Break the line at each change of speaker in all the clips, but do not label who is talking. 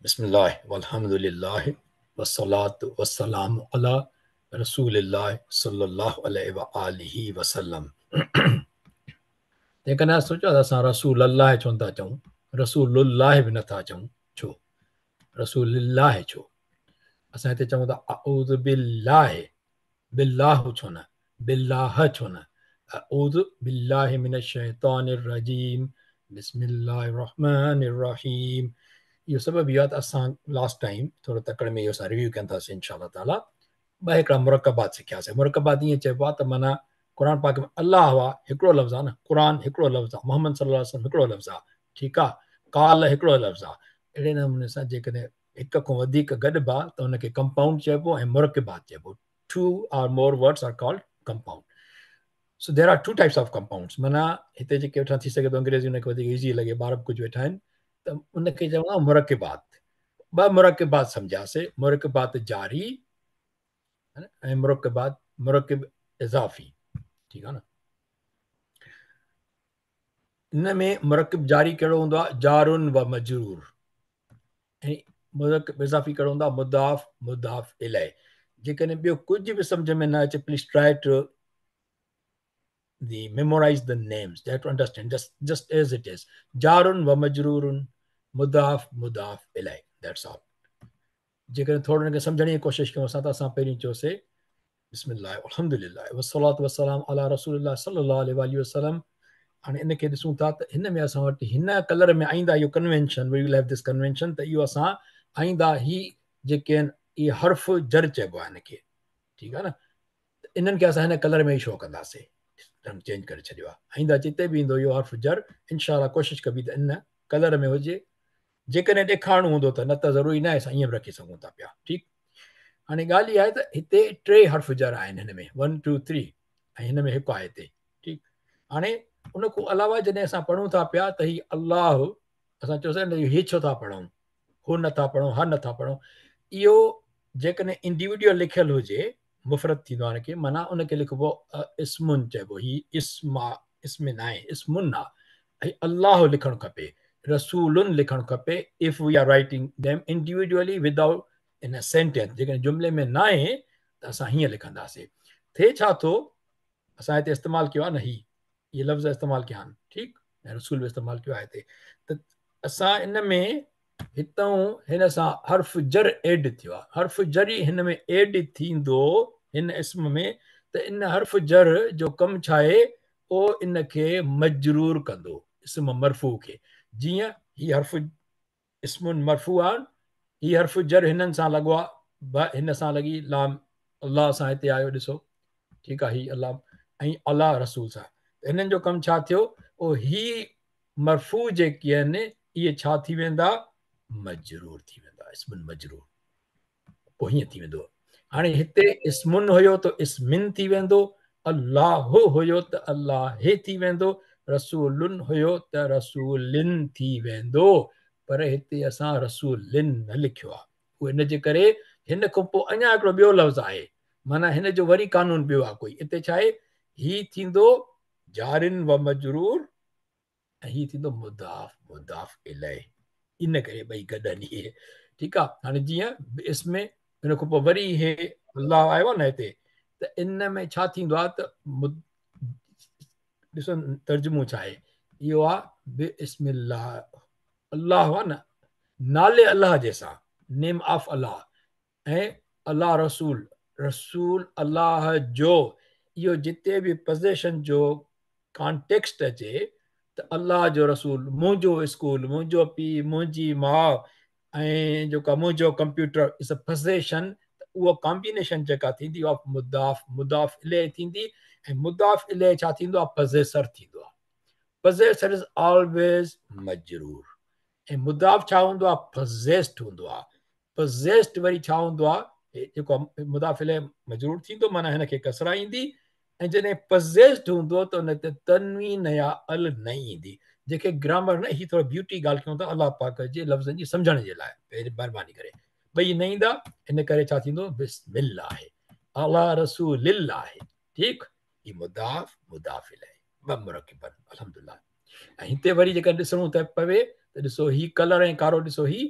بسم الله والحمد لله والصلاة والسلام على رسول الله صلي الله عليه وآله وسلم. تنهن ڪري سوچيو ته اسان رسول الله ڇو نٿا چئون، رسول الله به نٿا چئون، ڇو رسول الله ڇو؟ اسان هتي چئون ٿا اعوذ بالله، بالله ڇو نه، بالله ڇو نه؟ اعوذ بالله من الشيطان الرجيم بسم الله الرحمن الرحيم. اهو سبب اهو آهي ته اسان لاسٽ ٽائيم ٿورو تڪڙ ۾ اهو اسان ريويو ڪنداسين انشاء الله تعاليٰ. ٻه هڪڙا مرڪبات سکياسين. مرڪبات ائين چئبو آهي ته معنيٰ قرآن پاڪ ۾ الله آهي هڪڙو لفظ آهي نه، قرآن هڪڙو لفظ آهي، محمد صلي الله عليه وسلم هڪڙو لفظ آهي، ٺيڪ آهي، قال هڪڙو لفظ آهي. اهڙي نموني سان جيڪڏهن هڪ کان وڌيڪ گڏبا ته ان کي ڪمپائونڊ چئبو ۽ مرڪبات چئبو. Two or more words are called compound. So there are two types of compounds. معنيٰ هتي جيڪي ويٺا ٿي سگهي ٿو انگريزي ان کي وڌيڪ ايزي لڳي، ٻار به ڪجهه ويٺا آهن ته ان کي چوندا مرڪبات. ٻه مرڪبات سمجهياسي، مرڪبات جاري ۽ مرڪبات مرڪب اضافي، ٺيڪ آهي نه. ان ۾ مرڪب جاري ڪهڙو هوندو آهي؟ جارن و مجرور. ۽ مرڪب اضافي ڪهڙو هوندو آهي؟ مضاف مضاف اليه. جيڪڏهن ٻيو ڪجهه به سمجهه ۾ نه اچي please try to the memorize the names, try to understand just as it is. جارن و مجرور، مضاف مضاف اليه، that's all. جيڪڏهن ٿورو ان کي سمجهڻ جي ڪوشش ڪيون اسان ته اسان پهرين چيوسي بسم الله والحمد لله والصلاة والسلام علي رسول الله صلي الله عليه واله وسلم. هاڻي ان کي ڏسون ٿا ته هن ۾ اسان وٽ هن ڪلر ۾ آئيندا اهو convention, we will have this convention, ته اهو اسان آئيندا هي جيڪي آهن اهي حرف جر چئبو آهي هن کي، ٺيڪ آهي نه. انهن کي اسان هن ڪلر ۾ ئي شو ڪنداسين، رنگ چينج ڪري ڇڏيو آهي. آئيندا جتي به ايندو اهو حرف جر انشاء الله ڪوشش ڪبي ته ان ڪلر ۾ هجي، جيڪڏهن ڏيکارڻو هوندو ته، نه ته ضروري ناهي، اسان ائين به رکي سگهون ٿا پيا، ٺيڪ. هاڻي ڳالهه اها آهي ته هتي ٽي حرف جر آهن هن ۾ 1 2 3 ۽ هن ۾ هڪ آهي هتي، ٺيڪ. هاڻي ان کان علاوه جڏهن اسان پڙهون ٿا پيا ته هي الله، اسان چيوسين نه هي ڇو ٿا پڙهون، هو نٿا پڙهون، ها نٿا پڙهون، اهو جيڪڏهن انڊيوڊيول لکيل هجي مفرد ٿيندو آهي ان کي، معنيٰ ان کي لکبو اسمن چئبو، هي اسم آ، اسم ناهي، اسمن آ، هي الله لکڻ کپي، رسولن لکڻ کپي، if we are writing them individually without in a sentence, جيڪڏهن جملي ۾ ناهي ته اسان هيئن لکنداسين. ٿئي ڇا ٿو، اسان هتي استعمال ڪيو آهي نه، هي اهي لفظ استعمال ڪيا آهن، ٺيڪ، ۽ رسول به استعمال ڪيو آهي هتي، ته اسان ان ۾ هتئون هن سان حرف جر ايڊ ٿيو آهي، حرف جر ئي هن ۾ ايڊ ٿيندو هن اسم ۾ ته ان حرف جر جو ڪم ڇا آهي، اهو ان کي مجرور ڪندو اسم مرفوع کي. جيئن هي حرف اسم مرفوع آهن، هي حرف جر هنن سان لڳو آهي، ب هن سان لڳي، لام الله سان هتي آيو ڏسو، ٺيڪ آهي، هي الله ۽ الله رسول سان، ته هنن جو ڪم ڇا ٿيو، اهو هي مرفوع جيڪي آهن اهي ڇا ٿي ويندا، مجرور ٿي ويندا، اسم مجرور، پوء هيئن ٿي ويندو. هاڻي هتي اسمن هيو ته اسمن ٿي ويندو، الله هيو ته الله ٿي ويندو، رسولن هيو ته رسولن ٿي ويندو، پر هتي اسان رسولن نه لکيو آهي، اهو ان جي ڪري هن کان پوء اڃا هڪڙو ٻيو لفظ آهي، معنيٰ هن جو وري قانون ٻيو آهي ڪوئي. هتي ڇا آهي، هي ٿيندو جارن و مجرور ۽ هي ٿيندو مضاف مضاف اليه، ان ڪري ٻئي گڏ آهن اهي، ٺيڪ آهي. هاڻي جيئن اسم ان کان پوء وري هي الله آيو آهي نه هتي، ته ان ۾ ڇا ٿيندو آهي ته ڏسو ترجمو ڇا آهي، اهو آهي بسم الله، الله آهي نه، نالي الله جي سان، نيم آف الله، ۽ الله رسول، رسول الله جو، اهو جتي به پزيشن جو ڪانٽيڪسٽ اچي ته الله جو رسول، منهنجو اسڪول، منهنجو پيء، منهنجي ماء ۽ جيڪا منهنجو ڪمپيوٽر از اي پزيشن، ته اهو ڪامبينيشن جيڪا ٿيندي اها مضاف مضاف اليه ٿيندي، ۽ مضاف اليه ڇا ٿيندو آهي، پزيسر ٿيندو آهي. پزيسر از آلويز مجرور، ۽ مضاف ڇا هوندو آهي، پزيسڊ هوندو آهي. پزيسڊ وري ڇا هوندو آهي، جيڪو مضاف اليه مجرور ٿيندو، معنيٰ هن کي ڪسرا ايندي، ۽ جڏهن پزيسڊ هوندو ته ان تي تنوين يا ال نه ايندي. جيڪي گرامر نه، هي ٿورو بيوٽي ڳالهه ڪيون ٿا الله پاڪ جي لفظن جي سمجهڻ جي لاء، مهرباني ڪري ٻئي نه ايندا، ان ڪري ڇا ٿيندو، بسم الله علي رسول الله، ٺيڪ، هي مضاف مضاف اليه ٻه مرڪبن، الحمدلله. ۽ هتي وري جيڪڏهن ڏسڻو ته پوي ته ڏسو هي ڪلر ۽ ڪارو ڏسو، هي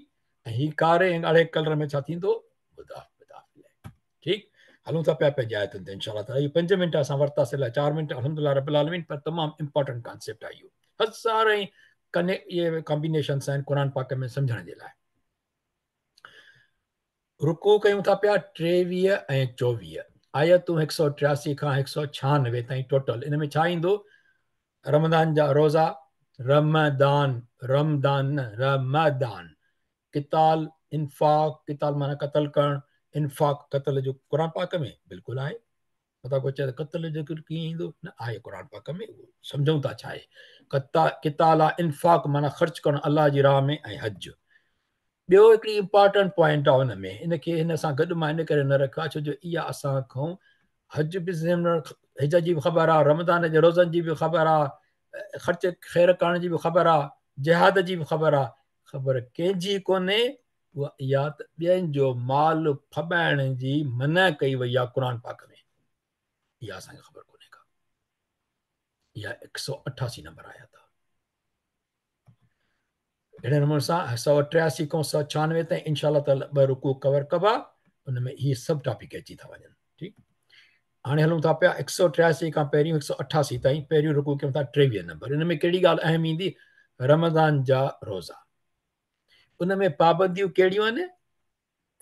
ऐं ही कारे ऐं ॻाढ़े कलर में छा थींदो? मुदाफ़ मुदाफ़ इलैह। ठीकु, हलूं था पिया पंहिंजी आयतुनि ते इंशा अल्लाह ताला। इहे 5 मिंट असां वरितासीं, अलाए 4 मिंट, अल्हम्दुलिल्लाह रब्बिल आलमीन, पर तमामु इम्पोर्टेंट कॉन्सेप्ट आहे इहो। हज़ार कने इहे कॉम्बिनेशन्स आहिनि क़ुरान पाक में सम्झण जे लाइ। रुकू कयूं था पिया 23 ऐं 24 आयतूं 183 खां 196 ताईं टोटल। इन में छा ईंदो? रमदान जा रोज़ा, रमदान, रमदान न, रमदान, किताल, इन्फाक, किताल माना क़तल करणु, इन्फाक क़तल जो क़ुरान पाक में बिल्कुलु आहे। मतां को चए त क़तल जो ज़िक्र कीअं ईंदो? न आहे क़ुरान पाक में, उहो सम्झूं था छा आहे। किताल आहे इन्फाक माना ख़र्च करणु अलाह जी राह में, ऐं हज। ॿियो हिकिड़ी इम्पोर्टेंट पॉइंट आहे हुन में, इनखे हिन सां गॾु मां इन करे न रखियो आहे छो जो इहा असां खां हज बि हज जी बि ख़बर आहे, रमदान जे रोज़नि जी बि ख़बर आहे, ख़र्च ख़ैर करण जी बि ख़बर आहे, जिहाद जी बि ख़बर आहे, ख़बर कंहिंजी कोन्हे? उहा इहा त ॿियनि जो माल फॿाइण जी मना कई वई आहे क़ुरान पाक में, इहा असांखे ख़बर कोन्हे का। इहा 188 नंबर आया था। अहिड़े नमूने सां 183 खां 196 ताईं इंशा ताला ॿ रुकू कवर कबा, उन में इहे सभु टॉपिक अची था वञनि। ठीकु, हाणे हलूं था पिया 183 खां पहिरियों 188 ताईं। पहिरियों रुकू कयूं था 23 नंबर। इन में कहिड़ी ॻाल्हि अहम ईंदी? रमज़ान जा रोज़ा, उन में पाबंदियूं कहिड़ियूं आहिनि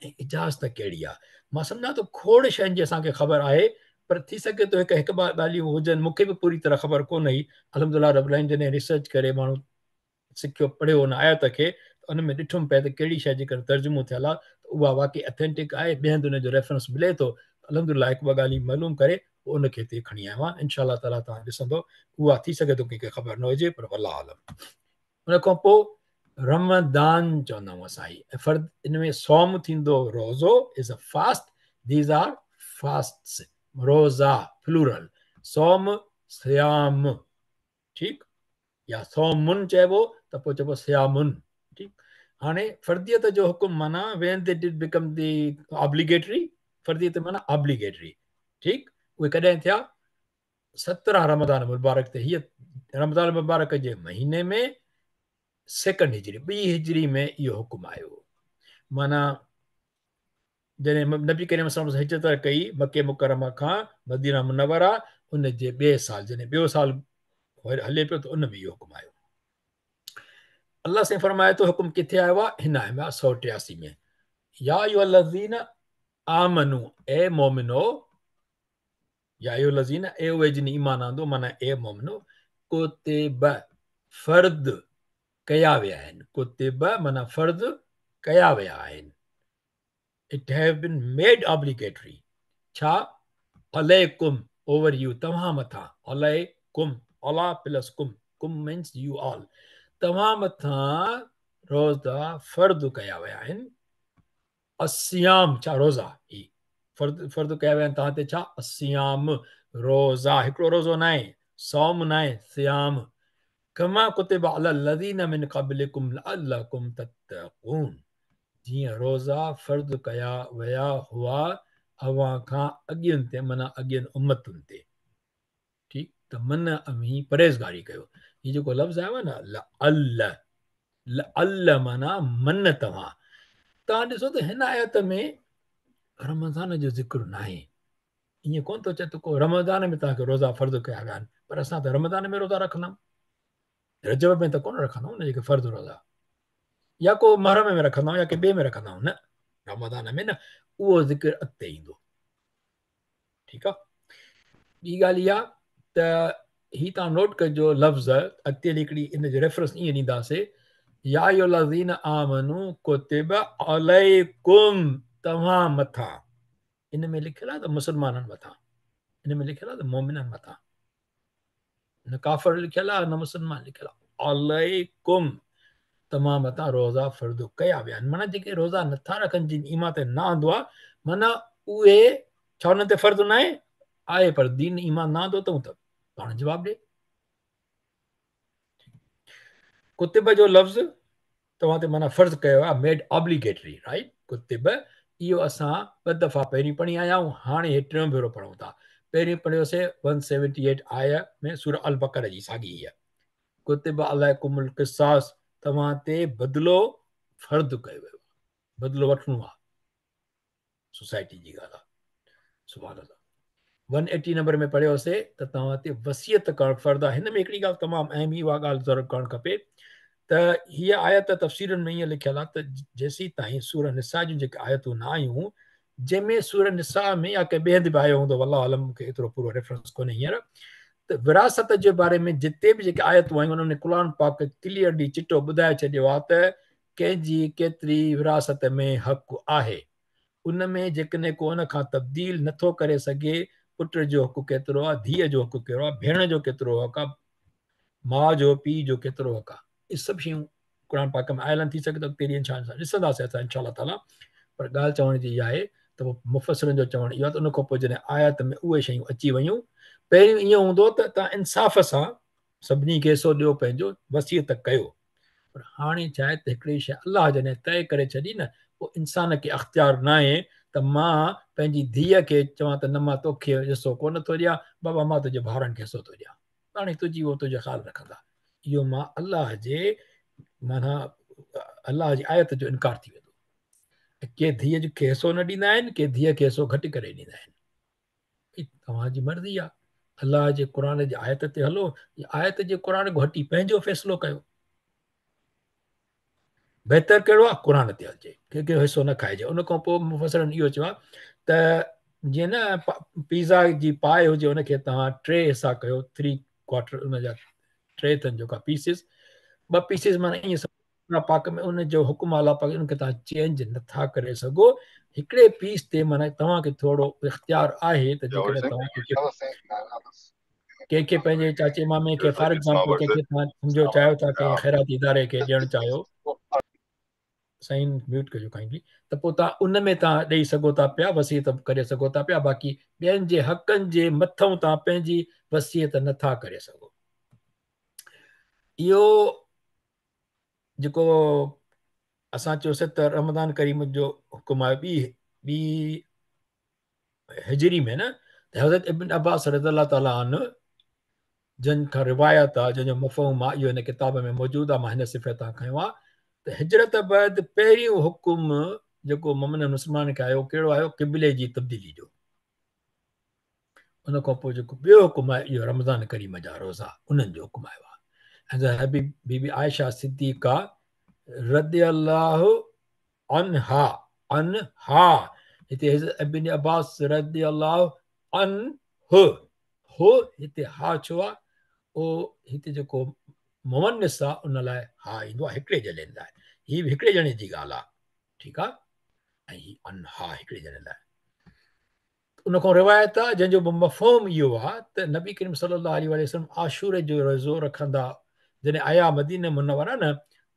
ऐं इजाज़त कहिड़ी आहे। मां सम्झां थो खोड़ शयुनि जी असांखे ख़बर आहे, पर थी सघे थो हिकु हिकु ॿ ॻाल्हियूं हुजनि, मूंखे बि पूरी तरह ख़बर कोन हुई। अल्हम्दुलिल्लाह रब्बिल आलमीन जॾहिं रिसर्च करे माण्हू सिखियो पढ़ियो हुन आयत खे, त उन में ॾिठुमि पिया त कहिड़ी शइ जेकर तर्जुमो थियल आहे त उहा वाकई ऑथेंटिक आहे, ॿिए हंधि हुनजो रेफरेंस मिले थो। अल्हम्दुलिल्लाह हिकु ॿ ॻाल्हियूं मालूम करे पोइ उनखे हिते खणी आयो आहियां। इंशा ताला तव्हां ॾिसंदो उहा थी सघे थो कंहिंखे ख़बर न हुजे, पर वल्लाह आलम। उन खां पोइ रमदान चवंदा आहियूं असां, ऐं फ़र्द इन में सोम थींदो, रोज़ो is a fast, these are fasts, रोज़ा प्लूरल, सोम सियाम, ठीकु, या सोमुन चइबो त पोइ चइबो सियामुन। ठीकु, हाणे फ़र्दियत जो हुकुम माना when they did become the obligatory, फ़र्दियत माना ऑब्लिगेटरी। ठीकु, उहे कॾहिं थिया? 17 रमदान मुबारक ते, हीअ रमदान मुबारक जे महीने में सेकंड हिजरी, ॿी हिजरी में इहो हुकुम आयो। माना जॾहिं नबी करीम सल्लल्लाहु अलैहि वसल्लम हिजरत कई मक्के मुकरमा खां मदीना मुनव्वरा, उन जे ॿिए साल जॾहिं ॿियो साल हले पियो त उन में इहो हुकुम आयो। अल्लाह साईं फरमाए थो हुकुम किथे आयो आहे? हिन आयो आहे 183 में, या अय्युहल्लज़ीना आमनू, ए मोमिनो, या अय्युहल्लज़ीना, ए उहे जिन ईमान आंदो, माना ए मोमिनो, कुतिब फ़र्द कया विया आहिनि, कुतिब माना फ़र्द कया विया आहिनि, it have been made obligatory, छा? अलैकुम, ओवर you, तव्हां मथां, अलैकुम, अला प्लस कुम, कुम मीन्स you all, तव्हां मथां रोज़ा फ़र्द कया विया आहिनि। अस्याम, छा? रोज़ा, ही फ़र्द फ़र्द कया विया आहिनि तव्हां ते, छा? अस्याम, रोज़ा, हिकिड़ो रोज़ो न आहे, सौम न आहे, सियाम। कमा कुतिब अला लज़ीना मिन क़ब्लिकुम लअल्लकुम तत्तक़ून, जीअं रोज़ा फ़र्द कया विया हुआ अव्हां खां अॻियनि ते, माना अॻियनि उम्मतुनि ते। ठीकु, त मन अव्हीं परहेज़गारी कयो। हीउ जेको लफ़्ज़ आयो आहे न लअल्ल, लअल्ल माना मन तव्हां, तव्हां ॾिसो त हिन आयत में रमज़ान जो ज़िक्र न आहे। ईअं कोन थो चए त को रमज़ान में तव्हांखे रोज़ा फ़र्ज़ कया विया आहिनि, पर असां त रमज़ान में रोज़ा रखंदा आहियूं, रजब में त कोन रखंदा आहियूं न जेके फ़र्ज़ रोज़ा, या को मुहर्रम में रखंदा आहियूं या कंहिं ॿिए में रखंदा आहियूं, न रमज़ान में न, उहो ज़िक्र अॻिते ईंदो। ठीकु आहे, ॿी ॻाल्हि इहा त ही तव्हां नोट कजो लफ़्ज़ अॻिते हली हिकिड़ी इन जो रेफरेंस ईअं ॾींदासीं, या अय्युहल्लज़ीना आमनू कुतिब अलैकुम, तव्हां मथां, इन में लिखियलु आहे त मुस्लमाननि मथां, इन में लिखियलु आहे त मोमिननि मथां, न काफ़िर लिखियलु आहे न मुस्लमान लिखियलु आहे। अलैकुम, तव्हां मथां रोज़ा फ़र्ज़ कया विया आहिनि, माना जेके रोज़ा नथा रखनि जिन ईमान ते न आंदो आहे, माना उहे छा हुननि ते फ़र्ज़ न आहे? आहे, पर दीन ईमान न आंदो अथऊं त पाण जवाबु ॾे। कुतिब जो लफ़्ज़ तव्हां ते माना फ़र्ज़ कयो आहे, मेड ऑब्लिगेटरी, राइट। कुतिब इहो असां ॿ दफ़ा पहिरीं पढ़ी आया आहियूं, हाणे हे टियों भेरो पढ़ूं था। पहिरीं पढ़ियोसीं 178 आय में सूरह अल बकर जी साॻी ई। कुतिब अलैकुमुल क़िसास, तव्हां ते बदिलो फ़र्ज़ कयो वियो। بدلو وٺڻو آهي. سوسائٽي جي ڳالهه آهي. سبحان الله. 180 نمبر ۾ پڙهيوسي ته توهان تي وصيت ڪرڻ فرض آهي. هن ۾ هڪڙي ڳالهه تمام اهم هي اها ڳالهه ضرور ڪرڻ کپي ته هيء آيت تفسيرن ۾ ائين لکيل آهي ته جيسين تائين سورة نساء جون جيڪي آيتون نه آيون، جنهن ۾ سورة نساء ۾ يا ڪنهن ٻئي هنڌ به آيو هوندو والله اعلم مون کي ايترو پورو ريفرنس ڪونهي هينئر، ته وراثت جي باري ۾ جتي به جيڪي آيتون آيون انهن ۾ قرآن پاڪ ڪليئرلي چٽو ٻڌائي ڇڏيو آهي ته ڪنهن جي ڪيتري وراثت ۾ حق آهي. ان ۾ جيڪڏهن ڪو ان کان تبديل نه ٿو ڪري سگهي، پٽ جو حق ڪيترو آهي، ڌيء جو حق ڪهڙو آهي، ڀيڻ جو ڪيترو حق آهي، ماء جو، پيء جو ڪيترو حق آهي، اهي سڀ شيون قرآن پاڪ ۾ آيل آهن. ٿي سگهي ٿو اڳتي ڏينهن انشاء الله ڏسنداسين اسان انشاء الله تعاليٰ. پر ڳالهه چوڻ جي اها آهي ته پوء مفسرن جو چوڻ اهو آهي ته ان کان پوء جڏهن آيت ۾ اهي شيون اچي ويون، پهريون ائين هوندو ته توهان انصاف سان سڀني کي حصو ڏيو، پنهنجو وصيت ڪيو. پر هاڻي ڇا آهي ته هڪڙي شيء الله جڏهن طئي ڪري ڇڏي نه، پوء انسان کي اختيار ناهي ته مان پنهنجي ڌيء کي چوان ته نه مان توکي حصو ڪونه ٿو ڏيان، بابا مان تنهنجي ڀائرن کي حصو ٿو ڏيان، هاڻي تنهنجي اهو تنهنجو خيال رکندا. اهو مان الله جي معنيٰ الله جي آيت جو انڪار ٿي ويندو. ڪي ڌيء کي حصو نه ڏيندا آهن، ڪي ڌيء کي حصو گهٽ ڪري ڏيندا آهن. توهان جي مرضي آ، الله جي قرآن جي آيت تي هلو يا آيت جي قرآن کان هٽي پنهنجو فيصلو ڪيو. بهتر ڪهڙو آ؟ قرآن تي هلجي، ڪنهن کي حصو نه کائجي. ان کان پوء مفسرن اهو چيو آ ته جيئن نه پيزا جي پائي هجي ان کي توهان ٽي حصا ڪيو، 3 ڪوارٽر ان جا ٽي اٿن جيڪا پيسز، ٻه پيسز معنيٰ ائين الله پاڪ ۾ ان جو حڪم الله پاڪ ان کي توهان چينج نٿا ڪري سگهو. هڪڙي پيس تي معنيٰ توهان کي ٿورو اختيار آهي ته جيڪڏهن توهان کي ڪنهن کي پنهنجي چاچي مامي کي فار ايگزامپل ڪنهن کي توهان سمجهو چاهيو ٿا ڪنهن خيراتي اداري کي ڏيڻ چاهيو، سائين ميوٽ ڪجو ڪائنڊلي، ته پوء توهان ان ۾ توهان ڏئي سگهو ٿا پيا، وصيت ڪري سگهو ٿا پيا، باقي ٻين جي حقن جي مٿئون توهان پنهنجي وصيت نٿا ڪري سگهو. اهو جيڪو اسان چيوسي ته رمضان ڪريم جو حڪم آيو ٻي ٻي هجري ۾ نه، ته حضرت ابن عباس رضي الله تعالٰي عنه جن کان روايت آ، جنهن جو مفهوم آ، اهو هن ڪتاب ۾ موجود آ، مان هن صفحي تان کنيو آ ته هجرت بعد پهريون حڪم جيڪو مؤمنن مسلمانن کي آيو ڪهڙو آيو؟ قبلي جي تبديلي جو. ان کان پوء جيڪو ٻيو حڪم آهي اهو رمضان ڪريم جا روزا، انهن جو حڪم آيو آهي. حضرت حبيب بي بي عائشه صديقه رضي الله عنها، عنها، هتي حضرت ابن عباس رضي الله عنه، هو هتي ها ڇو آهي؟ او هتي جيڪو مؤنث آهي ان لاء ها ايندو آهي، هڪڙي ڄڻي لاء، هي به هڪڙي ڄڻي جي ڳالهه آهي، ٺيڪ آهي، ۽ هي عنها هڪڙي ڄڻي لاء. ان کان روايت آهي جنهن جو به مفهوم اهو آهي ته نبي ڪريم صلي الله عليه وآله وسلم عاشوري جو روزو رکندا، جڏهن آيا مدينه منوره نه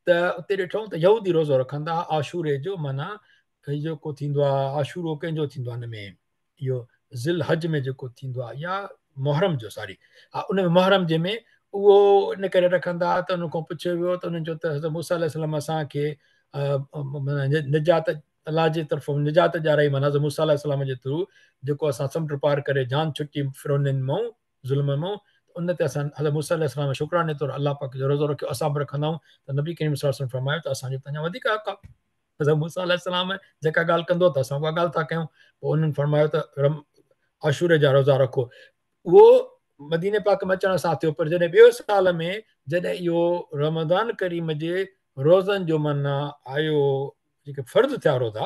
ته اتي ڏٺائون ته يهودي روزو رکندا ها عاشوري جو، معنيٰ هي جيڪو ٿيندو آهي عاشورو ڪنهن جو ٿيندو آهي ان ۾ اهو ذي الحج ۾ جيڪو ٿيندو آهي يا محرم جو، ساري ها ان ۾ محرم جي ۾ اهو ان ڪري رکندا ها ته انهن کان پڇيو ويو ته انهن چيو ته حضرت موسيٰ عليه السلام اسان کي نجات الله جي طرفون نجات ڏيارائي، معنيٰ حضرت موسيٰ عليه السلام جي ٿرو جيڪو اسان سمنڊ پار ڪري جان ڇٽي فرعونين مئون ظلم مئون، ته ان تي اسان حضرت موسيٰ عليه السلام شڪراني طور الله پاڪ جو روزو رکيو، اسان به رکندا آهيون. ته نبي ڪريم صلي الله عليه وسلم فرمايو ته اسان جو ته اڃا وڌيڪ حق آهي، حضرت موسيٰ عليه السلام جيڪا ڳالهه ڪندو ته اسان اها ڳالهه ٿا ڪيون. پوء انهن فرمايو ته عاشوري جا روزا رکو. اهو مديني پاڪ ۾ اچڻ سان ٿيو، پر جڏهن ٻيو سال ۾ جڏهن اهو رمضان ڪريم جي روزن جو معنيٰ آيو، جيڪي فرض ٿيا روزا،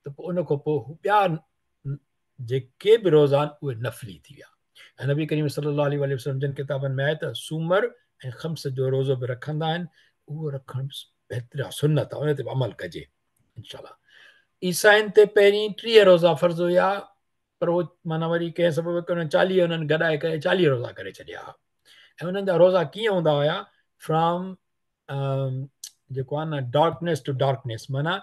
ته پوء ان کان پوء ٻيا جيڪي به روزا آهن اهي نفلي ٿي ويا. ۽ نبي ڪريم صلي الله عليه وآله وسلم جن ڪتابن ۾ آهي ته سومر ۽ خمس جو روزو به رکندا آهن، اهو رکڻ بهتر آهي، سنت آهي، ان تي به عمل ڪجي انشاء الله. عيسائين تي پهرين 30 روزا فرض هيا، پر هو معنيٰ وري ڪنهن سبب ڪري انهن 40 انهن گڏائي ڪري 40 روزا ڪري ڇڏيا ها. ۽ انهن جا روزا ڪيئن هوندا هيا، فرام جيڪو آهي نه ڊارڪنيس ٽو ڊارڪنيس، معنيٰ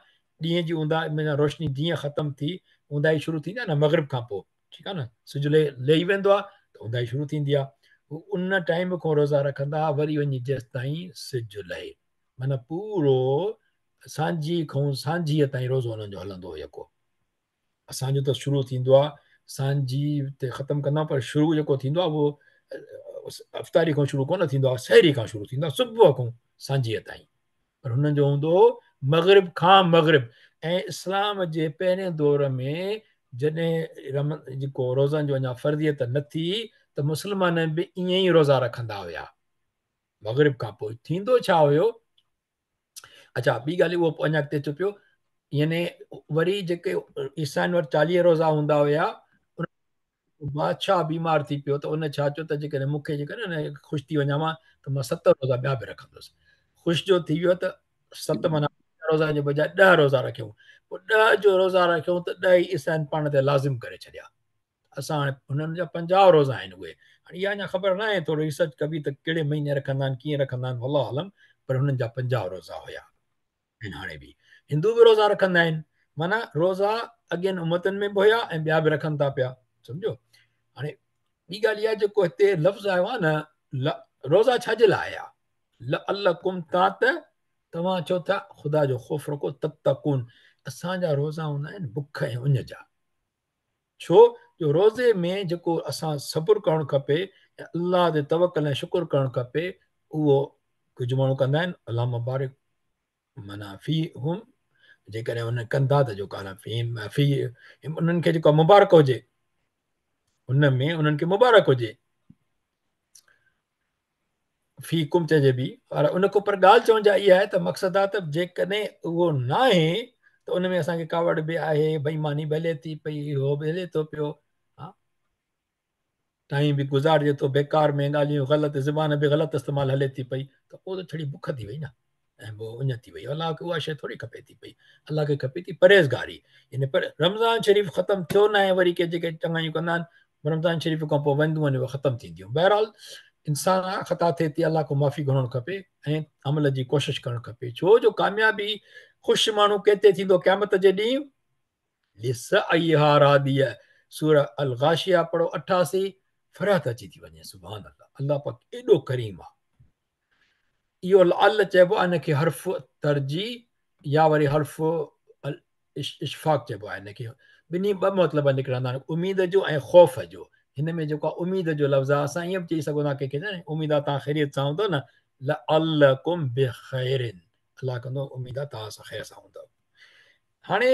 ڏينهن جي اونداهي معنيٰ روشني جيئن ختم ٿي اونداهي شروع ٿيندي آهي نه مغرب کان پوء، ٺيڪ آهي نه، سج لهي ويندو آهي ته اونداهي شروع ٿيندي آهي، هو ان ٽائيم کان روزا رکندا هئا وري وڃي جيستائين سج لهي، معنيٰ پورو سانجهي کان سانجهيء تائين روزو انهن جو هلندو هو يڪو. اسان جو ته شروع ٿيندو آهي سانجهي تي ختم ڪندا آهيون، پر شروع جيڪو ٿيندو آهي اهو افطاري کان شروع ڪونه ٿيندو آهي، سحري کان شروع ٿيندو آهي، صبح کان سانجهيء تائين. پر هنن جو هوندو هو مغرب کان مغرب. ۽ اسلام جي پهرين دور ۾ جڏهن رم جيڪو روزن جو اڃا فرضيت نه ٿي ته مسلمان به ائين ئي روزا رکندا هيا مغرب کان پوء. ٿيندو ڇا هيو؟ اڇا ٻي ڳالهه اهو اڃا اڳتي اچو پيو، يعني وري جيڪي عيسائين وٽ 40 روزا هوندا هيا، بادشاهه بيمار ٿي پيو ته ان ڇا چيو ته جيڪڏهن مون کي جيڪڏهن خوش ٿي وڃان مان ته مان 7 روزا ٻيا به رکندس. خوش جو ٿي ويو ته 7 معنيٰ روزا جي بجاء 10 روزا رکيائون. پوء 10 جو روزا رکيائون ته 10 ئي عيسائين پاڻ تي لازم ڪري ڇڏيا. اسان هاڻي هنن جا 50 روزا آهن اهي. هاڻي اها اڃا خبر نه آهي، ٿورو ريسرچ ڪبي ته ڪهڙي مهيني رکندا آهن، ڪيئن رکندا آهن، والله اعلم، پر هنن جا 50 روزا هيا. آهن هاڻي به هندو به روزا رکندا آهن، معنيٰ روزا اڳين امتن ۾ به هيا ۽ ٻيا به رکن ٿا پيا، سمجهو. هاڻي ٻي ڳالهه اها جيڪو هتي لفظ آيو آهي نه روزا ڇا جي لاء آيا؟ لعلڪم تان ته توهان ڇو ٿا خدا جو خوف رکو، تتقون. اسان جا روزا هوندا آهن بک ۽ اڃ جا، ڇو جو روزي ۾ جيڪو اسان صبر ڪرڻ کپي ۽ الله تي توڪل ۽ شڪر ڪرڻ کپي اهو ڪجهه ماڻهو ڪندا آهن، الله مبارڪ معنيٰ فيهم، جيڪڏهن انهن ڪندا ته جو ڪان فيهم في انهن کي جيڪو مبارڪ هجي، ان ۾ انهن کي مبارڪ هجي، فيڪم چئجي به، پر ان کان پر ڳالهه چوڻ جا اها آهي ته مقصد آهي ته جيڪڏهن اهو ناهي ته ان ۾ اسان کي ڪاوڙ به آهي، بيماني به هلي ٿي پئي، اهو به هلي ٿو پيو، ها ٽائيم به گذارجي ٿو بيڪار ۾ ڳالهيون غلط، زبان به غلط استعمال هلي ٿي پئي، ته پوء ته ڇڙي بک ٿي وئي نه ۽ پوء اڃ ٿي وئي. الله کي اها شيء ٿوري کپي ٿي پئي، الله کي کپي ٿي پرهيزگاري. يعني پر رمضان شريف ختم ٿيو ناهي وري ڪي جيڪي چڱايون ڪندا آهن رمضان شريف کان پوء وينديون آهن اهي ختم ٿينديون. بهرحال انسان آ خطا ٿئي ٿي، الله کان معافي گهرڻ کپي ۽ عمل جي ڪوشش ڪرڻ کپي، ڇو جو ڪاميابي خوش ماڻهو ڪيتي ٿيندو قيامت جي ڏينهن، لسعيها راضيه، سوره الغاشيه پڙهو 88، فرحت اچي ٿي وڃي، سبحان الله، الله پاڪ ايڏو ڪريم آ. اهو لعل چئبو آهي ان کي حرف ترجيح يا وري حرف اشفاق چئبو آهي ان کي. ٻنهي ٻه مطلب نڪرندا آهن، اميد جو ۽ خوف جو. هن ۾ جيڪو آهي اميد جو لفظ آهي، اسان ائين به چئي سگهون ٿا ڪنهن کي نه اميد آهي توهان خيريت سان هوندو نه، لعلڪم بخير، الله ڪندو اميد آهي توهان سان خير سان هوندو. هاڻي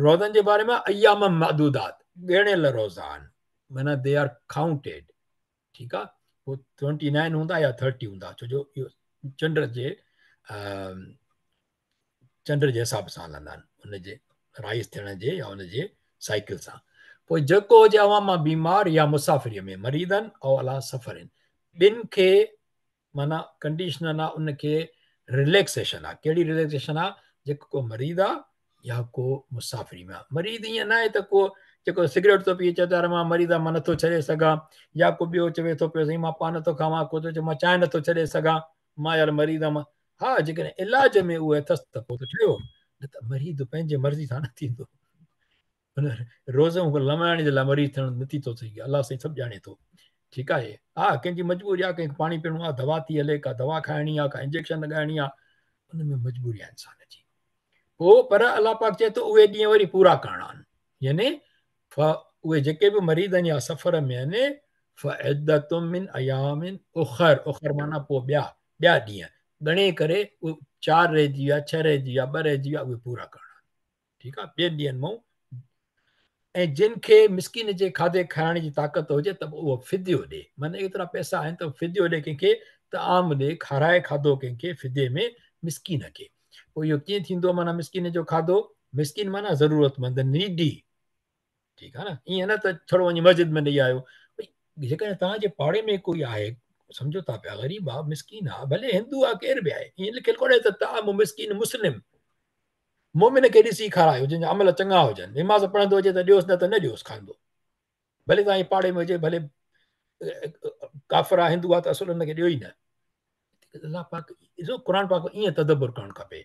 روزن جي باري ۾ ايام معدودات، ڳڻيل روزا آهن، معنيٰ they are counted, ٺيڪ آ، پوء 29 هوندا يا 30 هوندا، ڇو جو اهو چنڊ جي حساب سان هلندا آهن، ان جي رائز ٿيڻ جي يا ان جي سائيڪل سان. پوء جيڪو هجي اوهان مان بيمار يا مسافريء ۾ مريضن او علا سفرن، ٻن کي معنيٰ ڪنڊيشنل آ، ان کي رليڪسيشن آ. ڪهڙي رليڪسيشن آ؟ جيڪو ڪو مريض آ يا ڪو مسافري ۾ آ. مريض ائين ناهي ته ڪو جيڪو سگريٽ ٿو پيئي چئي ٿو يار مان مريض آ مان نٿو ڇڏي سگهان، يا ڪو ٻيو چوي ٿو پيو سائين مان پان نٿو کاوان، ڪو ٿو چئي مان چانهه نٿو ڇڏي سگهان، مان يار مريض آ مان. ها جيڪڏهن علاج ۾ اهو اٿس ته پوء ته ٺهيو، نه ته مريض پنهنجي مرضي سان نه ٿيندو. روزو لمائڻ جي لاء مريض ٿيڻ نٿي ٿو سگهي، الله سائين سڀ ڄاڻي ٿو. ٺيڪ آهي، ها ڪنهن جي مجبوري آهي، ڪنهن کي پاڻي پيئڻو آهي، دوا ٿي هلي، ڪا دوا کائڻي آهي، ڪا انجيڪشن لڳائڻي آهي، ان ۾ مجبوري آهي انسان جي. پوء پر الله پاڪ چئي ٿو اهي ڏينهن وري پورا ڪرڻا آهن، يعني اهي جيڪي به مريض آهن يا سفر ۾ آهن، فعدة من ايام اخر، اخر معنيٰ پوء ٻيا، ٻيا ڏينهن ڳڻي ڪري اهي 4 رهجي ويا، 6 رهجي ويا، 2 رهجي ويا، اهي پورا ڪرڻا آهن. ٺيڪ آ، ٻين ڏينهن مون ۽ جن کي مسڪين جي کاڌي کائڻ جي طاقت هجي ته اهو فديو ڏي، معنيٰ ايترا پئسا آهن ته فديو ڏي ڪنهن کي، طعام ڏي، کارائي کاڌو ڪنهن کي فديي ۾ مسڪين کي. پوء اهو ڪيئن ٿيندو معنيٰ مسڪين جو کاڌو، مسڪين معنيٰ ضرورتمند، نيڊي، ٺيڪ آ نه، ائين نه ته ڇڙو وڃي مسجد ۾ ڏئي آيو. ڀئي جيڪڏهن توهان جي پاڙي ۾ ڪوئي آهي، سمجهو ٿا پيا غريب آ، مسڪين آ، ڀلي هندو آ، ڪير به آهي، ائين لکيل ڪونهي ته طعام مسڪين مسلم، مؤمن کي ڏسي کارايو جنهن جا عمل چڱا هجن، نماز پڙهندو هجي ته ڏيوس نه ته نه ڏيوس کاڌو، ڀلي توهان جي پاڙي ۾ هجي، ڀلي ڪافر آ هندو آ ته اصل ان کي ڏيو ئي نه. الله پاڪ ڏسو قرآن پاڪ ائين تدبر ڪرڻ کپي.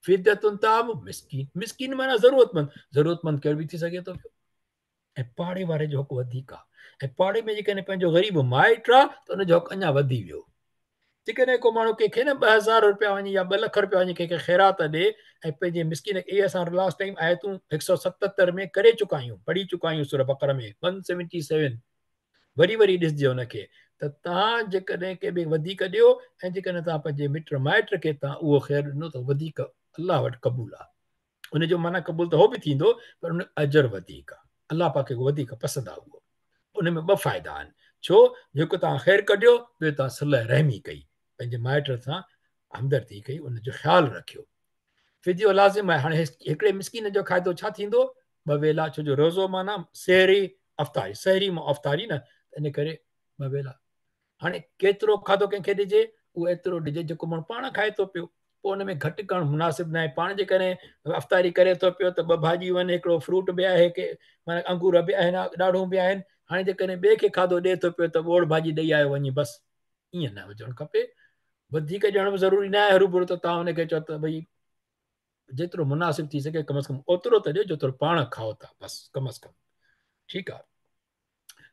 فدية طعام مسڪين، مسڪين معنيٰ ضرورتمند، ضرورتمند ڪير به ٿي سگهي ٿو پيو، ۽ پاڙي واري جو حق وڌيڪ آ، ۽ پاڙي ۾ جيڪڏهن پنهنجو غريب مائٽ آ ته ان جو حق اڃا وڌي ويو. جيڪڏهن ڪو ماڻهو ڪنهن کي نه 2000 روپيا وڃي يا 2 لک روپيا وڃي ڪنهن کي خيرات ڏي ۽ پنهنجي مسڪين کي، اهي اسان لاسٽ ٽائيم آيتون 177 ۾ ڪري چڪا آهيون، پڙهي چڪا آهيون سوره بقره ۾ 177، وري وري ڏسجي ان کي ته توهان جيڪڏهن ڪنهن ٻئي وڌيڪ ڏيو ۽ جيڪڏهن توهان پنهنجي مٽ مائٽ کي توهان اهو خير ڏنو ته وڌيڪ الله وٽ قبول آ. ان جو معنيٰ قبول ته هو به ٿيندو پر ان اجر وڌيڪ آهي، الله پاڪ کي وڌيڪ پسند آهي اهو. ان ۾ ٻه فائدا آهن، ڇو جو هڪ توهان خير ڪڍيو، ٻيو توهان صله رحمي ڪئي، پنهنجي مائٽ سان همدردي ڪئي، ان جو خيال رکيو. فديو لازم آهي. هاڻي هڪڙي مسڪين جو کاڌو ڇا ٿيندو؟ ٻه ويلا، ڇو جو روزو معنيٰ سحري افطاري، سحري مان افطاري نه، ان ڪري ٻه ويلا. هاڻي ڪيترو کاڌو ڪنهن کي ڏجي؟ اهو ايترو ڏجي جيڪو ماڻهو پاڻ کائي ٿو پيو. پوء ان ۾ گهٽ ڪرڻ مناسب ناهي. پاڻ جيڪڏهن افطاري ڪري ٿو پيو ته ٻه ڀاڄيون آهن، هڪڙو فروٽ به آهي، ڪي معنيٰ انگور به آهن، ڏاڙهون به آهن. هاڻي جيڪڏهن ٻئي کي کاڌو ڏئي ٿو پيو ته ٻوڙ ڀاڄي ڏئي آيو وڃي بس. ائين نه هجڻ کپي. وڌيڪ ڏيڻ به ضروري ناهي هروڀرو ته توهان ان کي چئو ته ڀئي جيترو مناسب ٿي سگهي ڪم از ڪم اوترو ته ڏيو جيترو پاڻ کائو ٿا بس ڪم از ڪم. ٺيڪ آهي.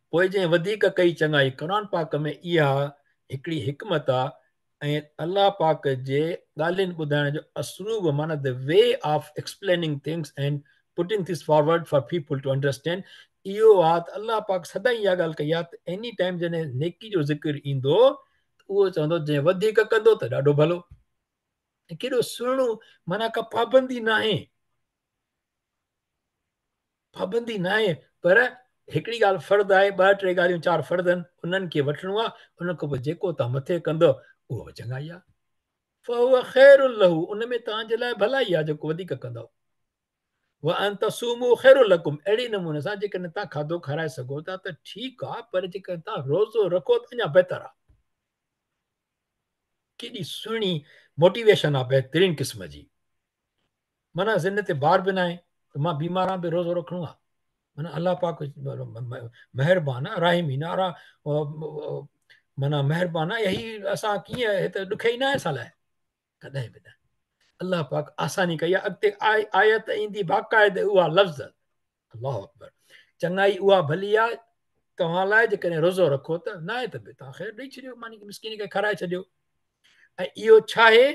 پوء جنهن وڌيڪ ڪئي چڱائي، قرآن پاڪ ۾ اها هڪڙي حڪمت آ ۽ الله پاڪ جي ڳالهين ٻڌائڻ جو اسلوب معنيٰ the way of explaining things and putting things forward for people to understand اهو آ ته الله پاڪ سدائين اها ڳالهه ڪئي آ ته ايني ٽائيم جڏهن نيڪي جو ذڪر ايندو ته اهو چوندو جنهن وڌيڪ ڪندو ته ڏاڍو ڀلو ۽ ڪيڏو سهڻو معنيٰ ڪا پابندي ناهي. پابندي ناهي پر هڪڙي ڳالهه فرض آهي، ٻه ٽي ڳالهيون چار فرض آهن، انهن کي وٺڻو آهي، ان کان پوء جيڪو توهان مٿي ڪندؤ اهو به چڱائي آهي. فهو خير له ان ۾ توهان جي لاء ڀلائي آهي جيڪو وڌيڪ ڪندؤ. وان تصوموا خير لڪم اهڙي نموني سان جيڪڏهن توهان کاڌو کارائي سگهو ٿا ته ٺيڪ آهي پر جيڪڏهن توهان روزو رکو ته اڃا بهتر آهي. ڪيڏي سهڻي موٽيويشن آهي بهترين قسم جي. معنيٰ ذهن تي بار به ناهي ته مان بيمار آهيان به روزو رکڻو آهي. معنيٰ الله پاڪ مهربان آهي، راحمين آهي، معنيٰ مهربان آهي، هي اسان ڪيئن هي ته ڏکيا ئي ناهي اسان لاء، ڪڏهن به نه. الله پاڪ آساني ڪئي آهي. اڳتي آيت ايندي باقاعده اها لفظ الله اڪبر چڱائي اها ڀلي آهي توهان لاء جيڪڏهن روزو رکو ته، ناهي ته به توهان خير ڏئي ڇڏيو، معني مسڪين کي کارائي ڇڏيو. ۽ اهو ڇا آهي؟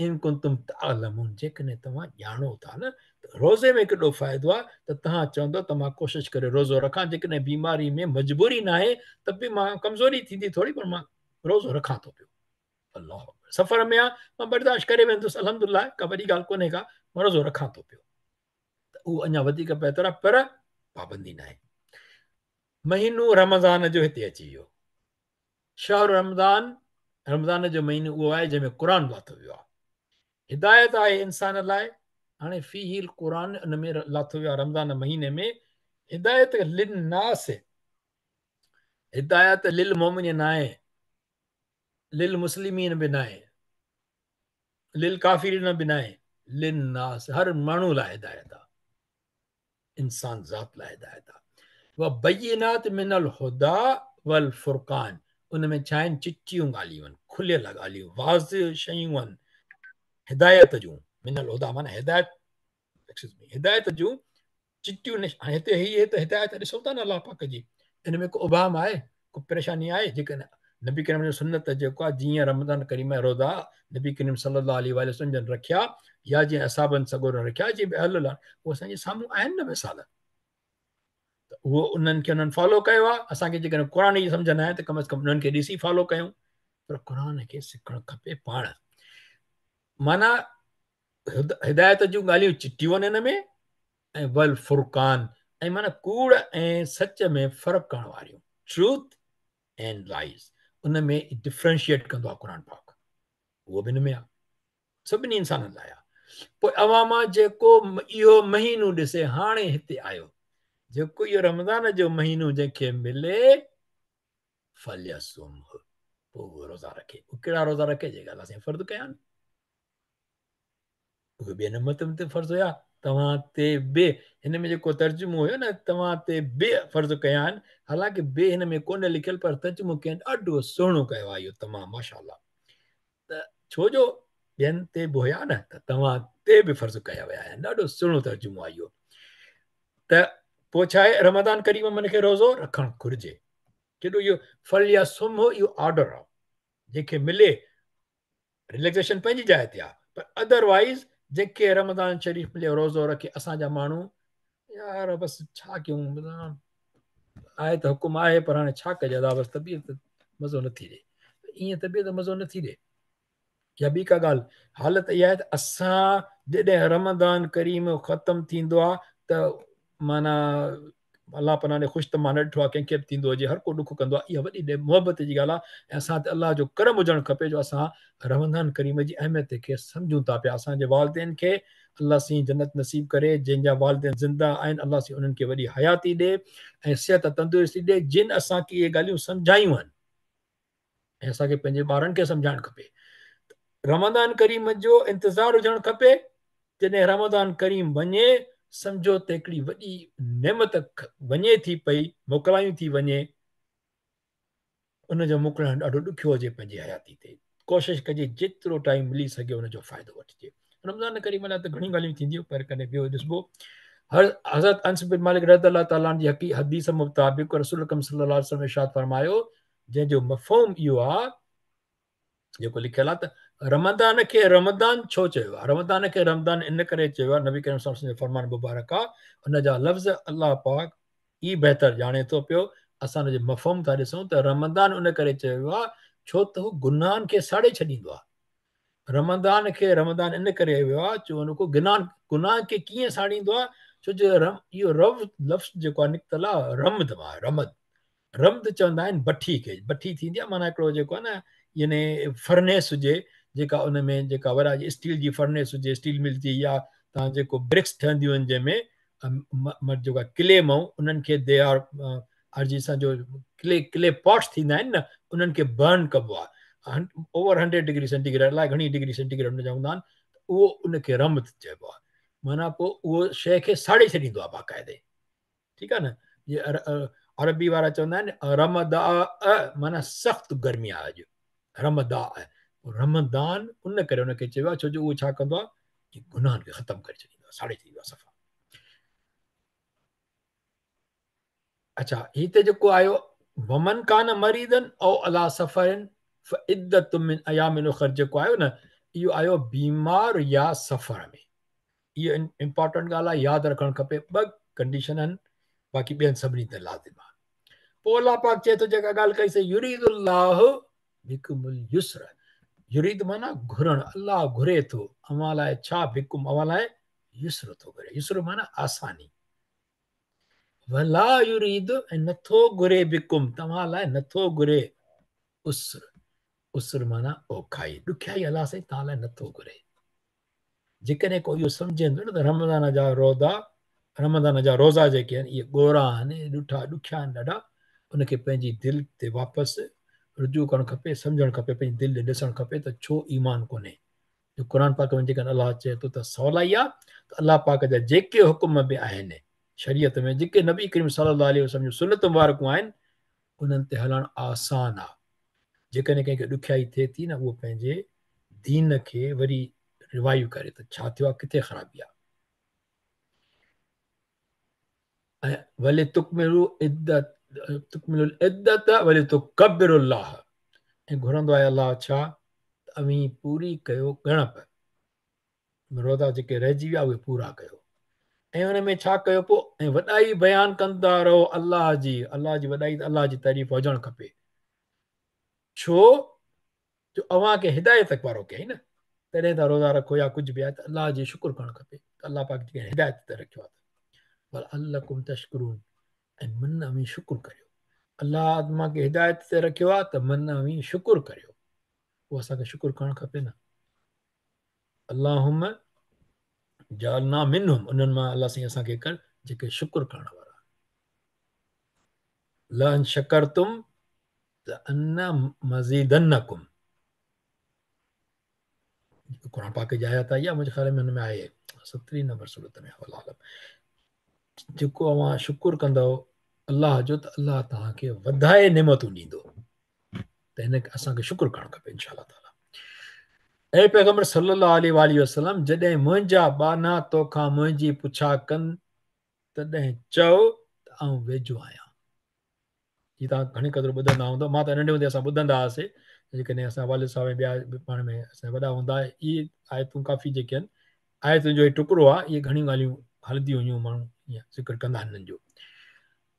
ان ڪنتم تعلمون جيڪڏهن توهان ڄاڻو ٿا نه ته روزي ۾ ڪيڏو فائدو آهي ته توهان چوندو ته مان ڪوشش ڪري روزو رکان، جيڪڏهن بيماري ۾ مجبوري ناهي ته به مان ڪمزوري ٿيندي ٿوري پر مان روزو رکان ٿو پيو. الله اڪبر سفر ۾ آهيان مان برداشت ڪري ويندس الحمدلله ڪا وڏي ڳالهه ڪونهي ڪا مان روزو رکان ٿو پيو ته اهو اڃا وڌيڪ بهتر آهي پر پابندي ناهي. مهينو رمضان جو هتي اچي ويو. شهر رمضان، رمضان جو مهينو اهو آهي جنهن ۾ قرآن لاٿو ويو آهي. هدايت آهي انسان لاء. هاڻي فيه القرآن ان ۾ لاٿو ويو آهي رمضان مهيني ۾ هدايت للناس، هدايت للمؤمنين ناهي، للمسلمين به ناهي، للڪافرين به ناهي، للناس هر ماڻهو لاء هدايت آهي. انسان ذات لاء هدايت آهي. وبينات من الهديٰ والفرقان ان ۾ ڇا آهن؟ چٽيون ڳالهيون آهن، کليل ڳالهيون، واضح شيون آهن هدايت جون. من الهديٰ معنيٰ هدايت، ايڪسڪيوز مي، هدايت جون چٽيون. هاڻي هتي هي ته هدايت ڏسون ٿا نه الله پاڪ جي، ان ۾ ڪو ابهام آهي، ڪو پريشاني آهي؟ جيڪڏهن نبي ڪريم جو سنت جيڪو آهي جيئن رمضان ڪريم ۾ روزا نبي ڪريم صلي الله عليه واٰله وسلم جن رکيا يا جيئن اصحابن سڳورن رکيا جيئن به اهل الله اهو اسان جي سامهون آهن نه مثال، ته اهو انهن کي انهن فالو ڪيو آهي. اسان کي جيڪڏهن قرآن جي سمجھ نه آهي ته ڪم از ڪم انهن کي ڏسي فالو ڪيون، پر قرآن کي سکڻ کپي پاڻ. معنيٰ هدايت جون ڳالهيون چٽيون آهن ان ۾ ۽ والفرقان ۽ معنيٰ ڪوڙ ۽ سچ ۾ فرق ڪرڻ واريون، Truth and Lies، in ۾ differentiate ڪندو آهي قرآن پاڪ، اهو به ان ۾ آهي، سڀني انسانن لاء آهي. پوء اوهان مان جيڪو اهو مهينو ڏسي، هاڻي هتي آيو، جيڪو اهو رمضان جو مهينو جنهن کي ملي، فليصمه، پوء اهو روزا رکي. اهو ڪهڙا روزا رکي؟ جيڪي الله سائين فرض ڪيا آهن. اهي ٻين امتن تي فرض هيا، توهان تي به. هن ۾ جيڪو ترجمو هيو نه توهان تي به فرض ڪيا آهن، حالانڪه به هن ۾ ڪونه لکيل پر ترجمو ڪنهن ڏاڍو سهڻو ڪيو آهي اهو تمام ماشاء الله. ته ڇو جو ٻين تي به هيا نه ته توهان تي به فرض ڪيا ويا آهن، ڏاڍو سهڻو ترجمو آهي اهو. ته پوء ڇا آهي رمضان ڪريم ۾ کي روزو رکڻ گهرجي. ڪيڏو اهو فليصمه اهو آرڊر آهي، جنهن کي ملي رليڪسيشن پنهنجي جاء تي آهي پر ادر وائيز جنهن کي رمضان شريف ملي روزو رکي. اسان جا ماڻهو يار بس ڇا ڪيون، آهي ته حڪم آهي پر هاڻي ڇا ڪجي ادا، بس طبيعت مزو نٿي ڏي، ائين طبيعت مزو نٿي ڏي. يا ٻي ڪا ڳالهه، حالت اها آهي ته اسان جڏهن رمضان ڪريم ختم ٿيندو آهي ته معنيٰ الله پناهه ڏي خوش ته مان نه ڏٺو آهي ڪنهن کي به ٿيندو هجي هر ڪو ڏک ڪندو آهي اها وڏي محبت جي ڳالهه آهي ۽ اسان تي الله جو ڪرم هجڻ کپي جو اسان رمضان ڪريم جي اهميت کي سمجهون ٿا پيا اسان جي والدين کي الله سين جنت نصيب ڪري جن جا والدين زنده آهن الله سين انهن کي وڏي حياتي ڏي ۽ صحت تندرستي ڏي جن اسان کي اهي ڳالهيون سمجهايون آهن ۽ اسان کي پنهنجي ٻارن کي سمجهائڻ کپي رمضان ڪريم جو انتظار هجڻ کپي جڏهن رمضان ڪريم وڃي سمجهو ته هڪڙي وڏي نعمت وڃي ٿي پئي موڪلايون ٿي وڃي ان جو موڪلائڻ ڏاڍو ڏکيو هجي پنهنجي حياتي تي ڪوشش ڪجي جيترو ٽائيم ملي سگهي ان جو فائدو وٺجي رمضان ڪريم لاء ته گهڻيون ڳالهيون ٿينديون پر ڪڏهن ٻيو ڏسبو هر حضرت انس بن مالڪ رضي الله تعالٰي عنه جي حديث مطابق رسول اڪرم صلي الله عليه وسلم ارشاد فرمايو جنهن جو مفهوم اهو آ جيڪو لکيل آ ته رمضان کي رمضان ڇو چيو آ رمضان کي رمضان ان ڪري چيو آ نبي ڪريم صلي الله عليه وسلم جو فرمان مبارڪ آ ان جا لفظ الله پاڪ ئي بهتر ڄاڻي ٿو پيو اسان ان جي مفهوم ٿا ڏسون ته رمضان ان ڪري چيو ويو آ ڇو ته هو گناهن کي ساڙي ڇڏيندو آ رمضان کي رمضان ان ڪري ويو آ جو ان کو گناهن گناهن کي ڪيئن ساڙيندو آ ڇو جو رم اهو رو لفظ جيڪو آ نڪتل آ رمد مان رمد رمد چوندا آهن بٺي کي بٺي ٿيندي آ معنيٰ هڪڙو جيڪو آ نه يعني فرنيس هجي جيڪا ان ۾ جيڪا وڏا اسٽيل جي فرنيس هجي اسٽيل مل جي يا تان جيڪو برڪس ٺهنديون آهن جنهن ۾ جيڪو ڪلي مئون انهن کي they are ارجي سان جو ڪلي ڪلي پاٽس ٿيندا آهن نه انهن کي برن ڪبو آهي اوور 100 ڊگري سينٽي گريڊ الائي گهڻي ڊگري سينٽي گريڊ ان جا هوندا آهن اهو ان کي رمد چئبو آهي معنيٰ پوء اهو شيء کي ساڙي ڇڏيندو آهي باقاعدي ٺيڪ آهي نه جي عربي وارا چوندا آهن رمدا معنيٰ سخت گرمي آهي اڄ رمدا رمضان ان ڪري ان کي چيو آهي ڇو جو اهو ڇا ڪندو آهي گناهن کي ختم ڪري ڇڏيندو آهي ساڙي ڇڏيندو آهي صفا اڇا هتي جيڪو آيو ومن ڪان مريضا او علي سفر فعدة من ايام اخر جيڪو آيو نه اهو آيو بيمار يا سفر ۾ اهو امپارٽنٽ ڳالهه آهي ياد رکڻ کپي ٻه ڪنڊيشن آهن باقي ٻين سڀني تي لازم آهي پوء الله پاڪ چئي ٿو جيڪا ڳالهه ڪئي سي يريد الله بڪم اليسر يريد معنيٰ گهرڻ الله گهري ٿو اوهان لاء ڇا بڪم اوهان لاء يسر ٿو گهري يسر معنيٰ آساني ولا يريد ۽ نٿو گهري بڪم توهان لاء نٿو گهري عسر عسر معنيٰ اوکائي ڏکيائي الله سائين توهان لاء نٿو گهري جيڪڏهن ڪو اهو سمجهندو نه ته رمضان جا روزا رمضان جا روزا جيڪي آهن اهي ڳورا آهن ڏٺا ڏکيا آهن ڏاڍا ان کي پنهنجي دل تي واپس رجوع ڪرڻ کپي سمجهڻ کپي پنهنجي دل ڏي ڏسڻ کپي ته ڇو ايمان ڪونهي جو قرآن پاڪ ۾ جيڪڏهن الله چئي ٿو ته سولائي آ ته الله پاڪ جا جيڪي حڪم به آهن شريعت ۾ جيڪي نبي ڪريم صلي الله عليه وسلم جون سنت مبارڪون آهن انهن تي هلڻ آسان آ جيڪڏهن ڪنهن کي ڏکيائي ٿئي ٿي نه اهو پنهنجي دين کي وري روايو ڪري ته ڇا ٿيو آ ڪٿي خرابي آ ۽ ولتڪملوا عدت تڪملوا العدت ولتڪبروا الله ۽ گهرندو آهي الله ڇا ته اوهين پوري ڪيو ڳڻپ روزا جيڪي رهجي ويا اهي پورا ڪيو ۽ ان ۾ ڇا ڪيو پوء ۽ وڏائي بيان ڪندا رهو الله جي الله جي وڏائي ته الله جي تعريف هجڻ کپي ڇو جو اوهان کي هدايت وارو ڪيائين نه تڏهن ٿا روزا رکو يا ڪجهه به آهي ته الله جي شڪر ڪرڻ کپي ته الله پاڪ جي هدايت تي رکيو آهي ولعلڪم تشڪرون ۽ من اوهين شڪر ڪريو الله اوهان کي هدايت تي رکيو آهي ته من اوهين شڪر ڪريو پوء اسان کي شڪر ڪرڻ کپي نه اللهم جعلنا منهم انهن مان الله سائين اسان کي ڪر جيڪي شڪر ڪرڻ وارا لئن شڪرتم لازيدنڪم قرآن پاڪ جي آيت آئي آهي منهنجي خيال ۾ هن ۾ آهي 70 نمبر سورت ۾ والله اعلم جيڪو اوهان شڪر ڪندؤ الله جو ته الله توهان کي وڌائي نعمتون ڏيندو ته هن اسان کي شڪر ڪرڻ کپي انشاء الله تعالي اي پيغمبر صلي الله عليه واله وسلم جڏهن منهنجا ٻانها توکان منهنجي پڇا ڪن تڏهن چئو ته آئون ويجهو آهيان هي توهان گهڻي قدر ٻڌندا هوندؤ مان ته ننڍي هوندي اسان ٻڌندا هئاسي جيڪڏهن اسان والد صاحب ۽ ٻيا به پاڻ ۾ اسان وڏا هوندا اهي آيتون ڪافي جيڪي آهن آيتن جو هي ٽڪرو آهي اهي گهڻيون ڳالهيون هلنديون هيون ماڻهو ائين ذڪر ڪندا آهن هنن جو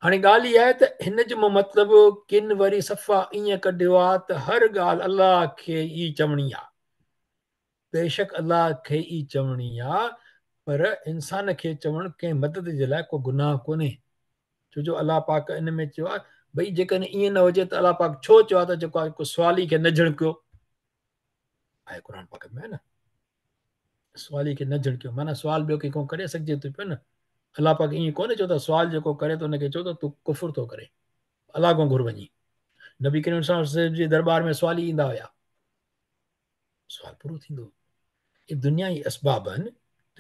هاڻي ڳالهه اها آهي ته هن جو مطلب ڪن وري صفا ائين ڪڍيو آهي ته هر ڳالهه الله کي ئي چوڻي آهي. بيشڪ الله کي ئي چوڻي آ، پر انسان کي چوڻ ڪنهن مدد جي لاء ڪو گناهه ڪونهي. ڇو جو الله پاڪ ان ۾ چيو آهي ڀئي جيڪڏهن ائين نه هجي ته الله پاڪ ڇو چيو آهي ته جيڪو آهي سوالي کي نه جهڻڪيو. آهي قرآن پاڪ ۾ نه سوالي کي نه جهڻڪيو معنيٰ سوال ٻيو ڪنهن کان ڪري سگهجي ٿو پيو نه. الله پاڪ ائين ڪونه چيو ته سوال جيڪو ڪري ته ان کي چئو ته تون ڪفر ٿو ڪرين، الله کان گهر وڃي. نبي ڪريم صلي الله عليه وسلم جي دربار ۾ سوالي ايندا هيا، سوال پورو ٿيندو. اهي دنيا جي اسباب آهن،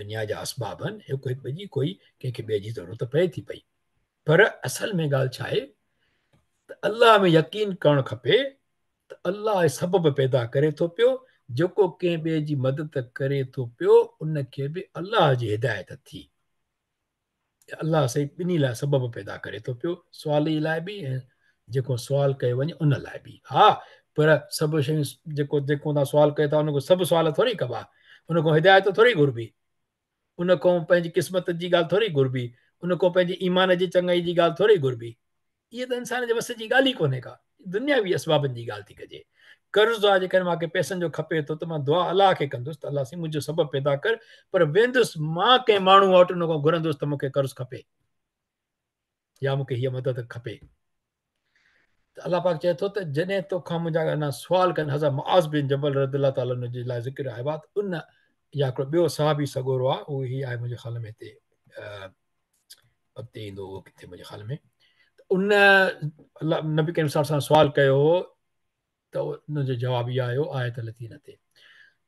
دنيا جا اسباب آهن، هڪ هڪ ٻئي جي ڪوئي ڪنهن کي ٻئي جي ضرورت پئي ٿي پئي، پر اصل ۾ ڳالهه ڇا آهي ته الله ۾ يقين ڪرڻ کپي ته الله سبب پيدا ڪري ٿو پيو، جيڪو ڪنهن ٻئي جي مدد ڪري ٿو پيو ان کي به الله جي هدايت ٿي. الله سائين ٻنهي لاء سبب پيدا ڪري ٿو پيو، سوالي لاء به ۽ جيڪو سوال ڪيو وڃي ان لاء به. ها پر سڀ شيون جيڪو جيڪو تان سوال ڪيو ٿا ان کان سڀ سوال ٿوري ڪبا، ان کان هدايت ٿوري گهربي، ان کان پنهنجي قسمت جي ڳالهه ٿوري گهربي، ان کان پنهنجي ايمان جي چڱائي جي ڳالهه ٿوري گهربي. اها ته انسان جي وس جي ڳالهه ئي ڪونهي ڪا، دنياوي اسبابن جي ڳالهه ٿي ڪجي. قرض آ جيڪڏهن مان کي پئسن جو کپي ٿو ته مان دعا الله کي ڪندس ته الله سائين منهنجو سبب پيدا ڪر، پر ويندس مان ڪنهن ماڻهو وٽ ان کان گهرندس ته مون کي قرض کپي يا مون کي هيء مدد کپي. ته الله پاڪ چئي ٿو ته جڏهن توکان منهنجا انا سوال ڪن، حضرت معاذ بن جبل رضي الله تعالٰي عنه جي لاء ذڪر آيو آهي ته ان يا هڪڙو ٻيو صحابي سڳورو آهي، اهو هي آهي منهنجي خيال ۾ هتي اڳتي ايندو اهو ڪٿي منهنجي خيال ۾ ته ان الله نبي ڪريم صلي الله عليه وسلم سوال ڪيو هو ته ان جو جواب اهو آيو آيت لٿي نه تي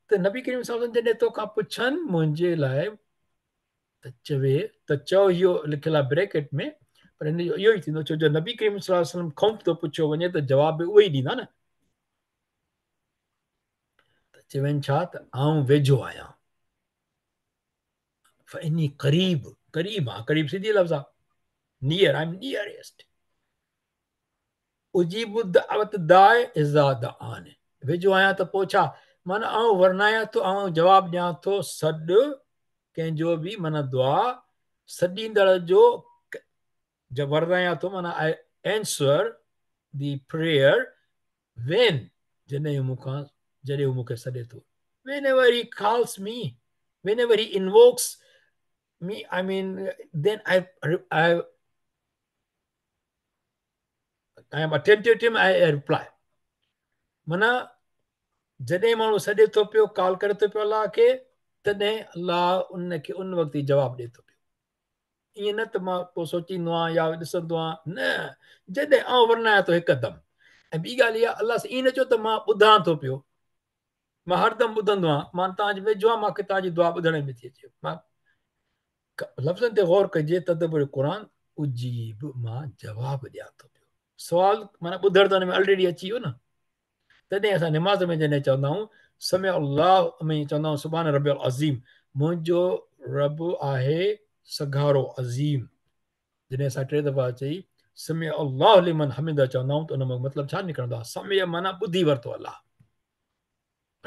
ته نبي ڪريم صلي الله عليه وسلم جڏهن توکان پڇن منهنجي لاء ته چوي ته چئو اهو لکيل آهي بريڪيٽ ۾ پر هن جو اهو ئي ٿيندو ڇو جو نبي ڪريم صلي الله عليه وسلم کان ٿو پڇيو وڃي ته جواب به اهو ئي ڏيندا نه. ته چوين ڇا ته آئون ويجهو آهيان، فاني قريب، قريب آ، قريب سنڌي لفظ آ، نيئر، I am nearest, اجيب الدعوت الداع اذا دعان، ويجهو آهيان ته پوء ڇا معنيٰ آئون ورنايان ٿو، آئون جواب ڏيان ٿو سڏ ڪنهن جو به معنيٰ دعا سڏيندڙ جو ورنايان ٿو معنيٰ I answer the prayer when جڏهن هو مون کان جڏهن هو مون کي سڏي ٿو whenever he calls me whenever he invokes me I mean then I I I am attentive to him I reply معنيٰ جڏهن ماڻهو سڏي ٿو پيو ڪال ڪري ٿو پيو الله کي تڏهن الله ان کي ان وقت ئي جواب ڏي ٿو پيو. ائين نه ته مان پوء سوچيندو آهيان يا ڏسندو آهيان، نه، جڏهن آئون ورنايان ٿو هڪدم. ۽ ٻي ڳالهه اها الله سائين ائين نه چيو ته مان ٻڌان ٿو پيو، مان هردم ٻڌندو آهيان، مان توهان جي ويجهو آهيان، مان کي توهان جي دعا ٻڌڻ ۾ ٿي اچي. مان لفظن تي غور ڪجي، تدبر قرآن، اجيب مان جواب ڏيان ٿو پيو. سوال معنيٰ ٻڌڻ ته ان ۾ الريڊي اچي ويو نه. تڏهن اسان نماز ۾ جڏهن چوندا آهيون سمع الله ۾ چوندا آهيون سبحان ربي العظيم، منهنجو رب آهي سگهارو عظيم. جڏهن اسان ٽي دفعا چئي سمع الله لمن حمده چوندا آهيون ته ان مان مطلب ڇا نڪرندو آهي؟ سمع معنيٰ ٻڌي ورتو الله،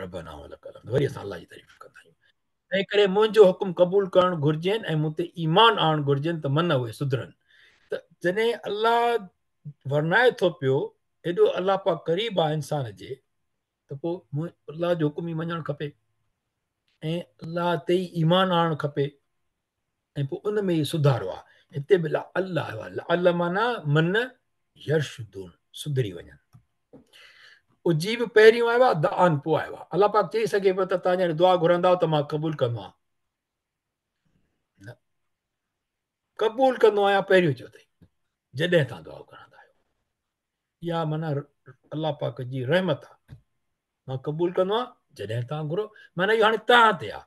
ربنا ولک الحمد، وري اسان الله جي تعريف ڪندا آهيون. تنهن ڪري منهنجو حڪم قبول ڪرڻ گهرجين ۽ مون تي ايمان آڻڻ گهرجين ته من اهي سڌرن. ته جڏهن الله ورنائي ٿو پيو، ايڏو الله پاڪ قريب آ انسان جي، ته پوء الله جو حڪم ئي مڃڻ کپي ۽ الله تي ئي ايمان آڻڻ کپي ۽ پوء ان ۾ ئي سڌارو آ. هتي به لعل آيو آ، لعل معنيٰ من يرشدون، سڌري وڃن. اجيب پهريون آيو آ، دعان پوء آيو آ. الله پاڪ چئي سگهي پيو ته توهان جڏهن دعا گهرندؤ ته مان قبول ڪندو آهيان، نه، قبول ڪندو آهيان پهريون چيو اٿئي جڏهن توهان دعا گهرندا آهيو. اها معنيٰ الله پاڪ جي رحمت آ، مان قبول ڪندو آهيان جڏهن توهان گهرو، معنيٰ اهو هاڻي توهان تي آ،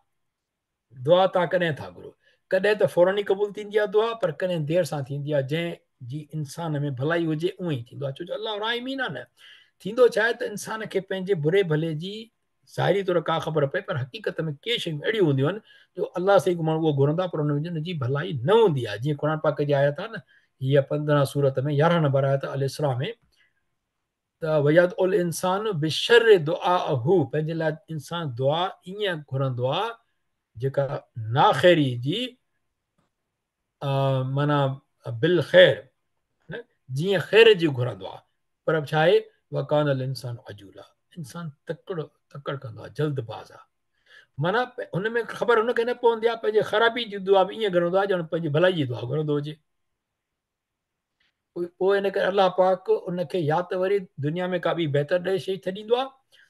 دعا توهان ڪڏهن ٿا گهرو. ڪڏهن ته فورن ئي قبول ٿيندي آ دعا، پر ڪڏهن دير سان ٿيندي آ، جنهن جي انسان ۾ ڀلائي هجي اونئن ئي ٿيندو آ، ڇو جو الله راحمين آ نه. ٿيندو ڇا آهي ته انسان کي پنهنجي بري ڀلي جي ظاهري طور ڪا خبر پئي، پر حقيقت ۾ ڪي شيون اهڙيون هونديون آهن جو الله سائين کان ماڻهو اهو گهرندو آهي پر ان ۾ ان جي ڀلائي نه هوندي آهي. جيئن قرآن پاڪ جي آيت آهي نه، هيء 15 سورت ۾ 11 نمبر آيت الاسراء ۾ ته ويدعو الانسان بالشر دعاءه، پنهنجي لاء انسان دعا ائين گهرندو آهي جيڪا ناخيري جي معنيٰ بالخير جيئن خير جي گهرندو آهي، پر ڇا آهي وڪان الانسان عجولا، انسان تڪڙ تڪڙ ڪندو آهي، جلد باز آهي. معنيٰ هن ۾ خبر هن کي نه پوندي آهي، پنهنجي خرابي جي دعا به ائين گهرندو آهي ڄڻ پنهنجي ڀلائي جي دعا گهرندو هجي. پوء ان ڪري الله پاڪ ان کي يا ته وري دنيا ۾ ڪا ٻي بهتر ڏئي شيء ڇڏيندو آهي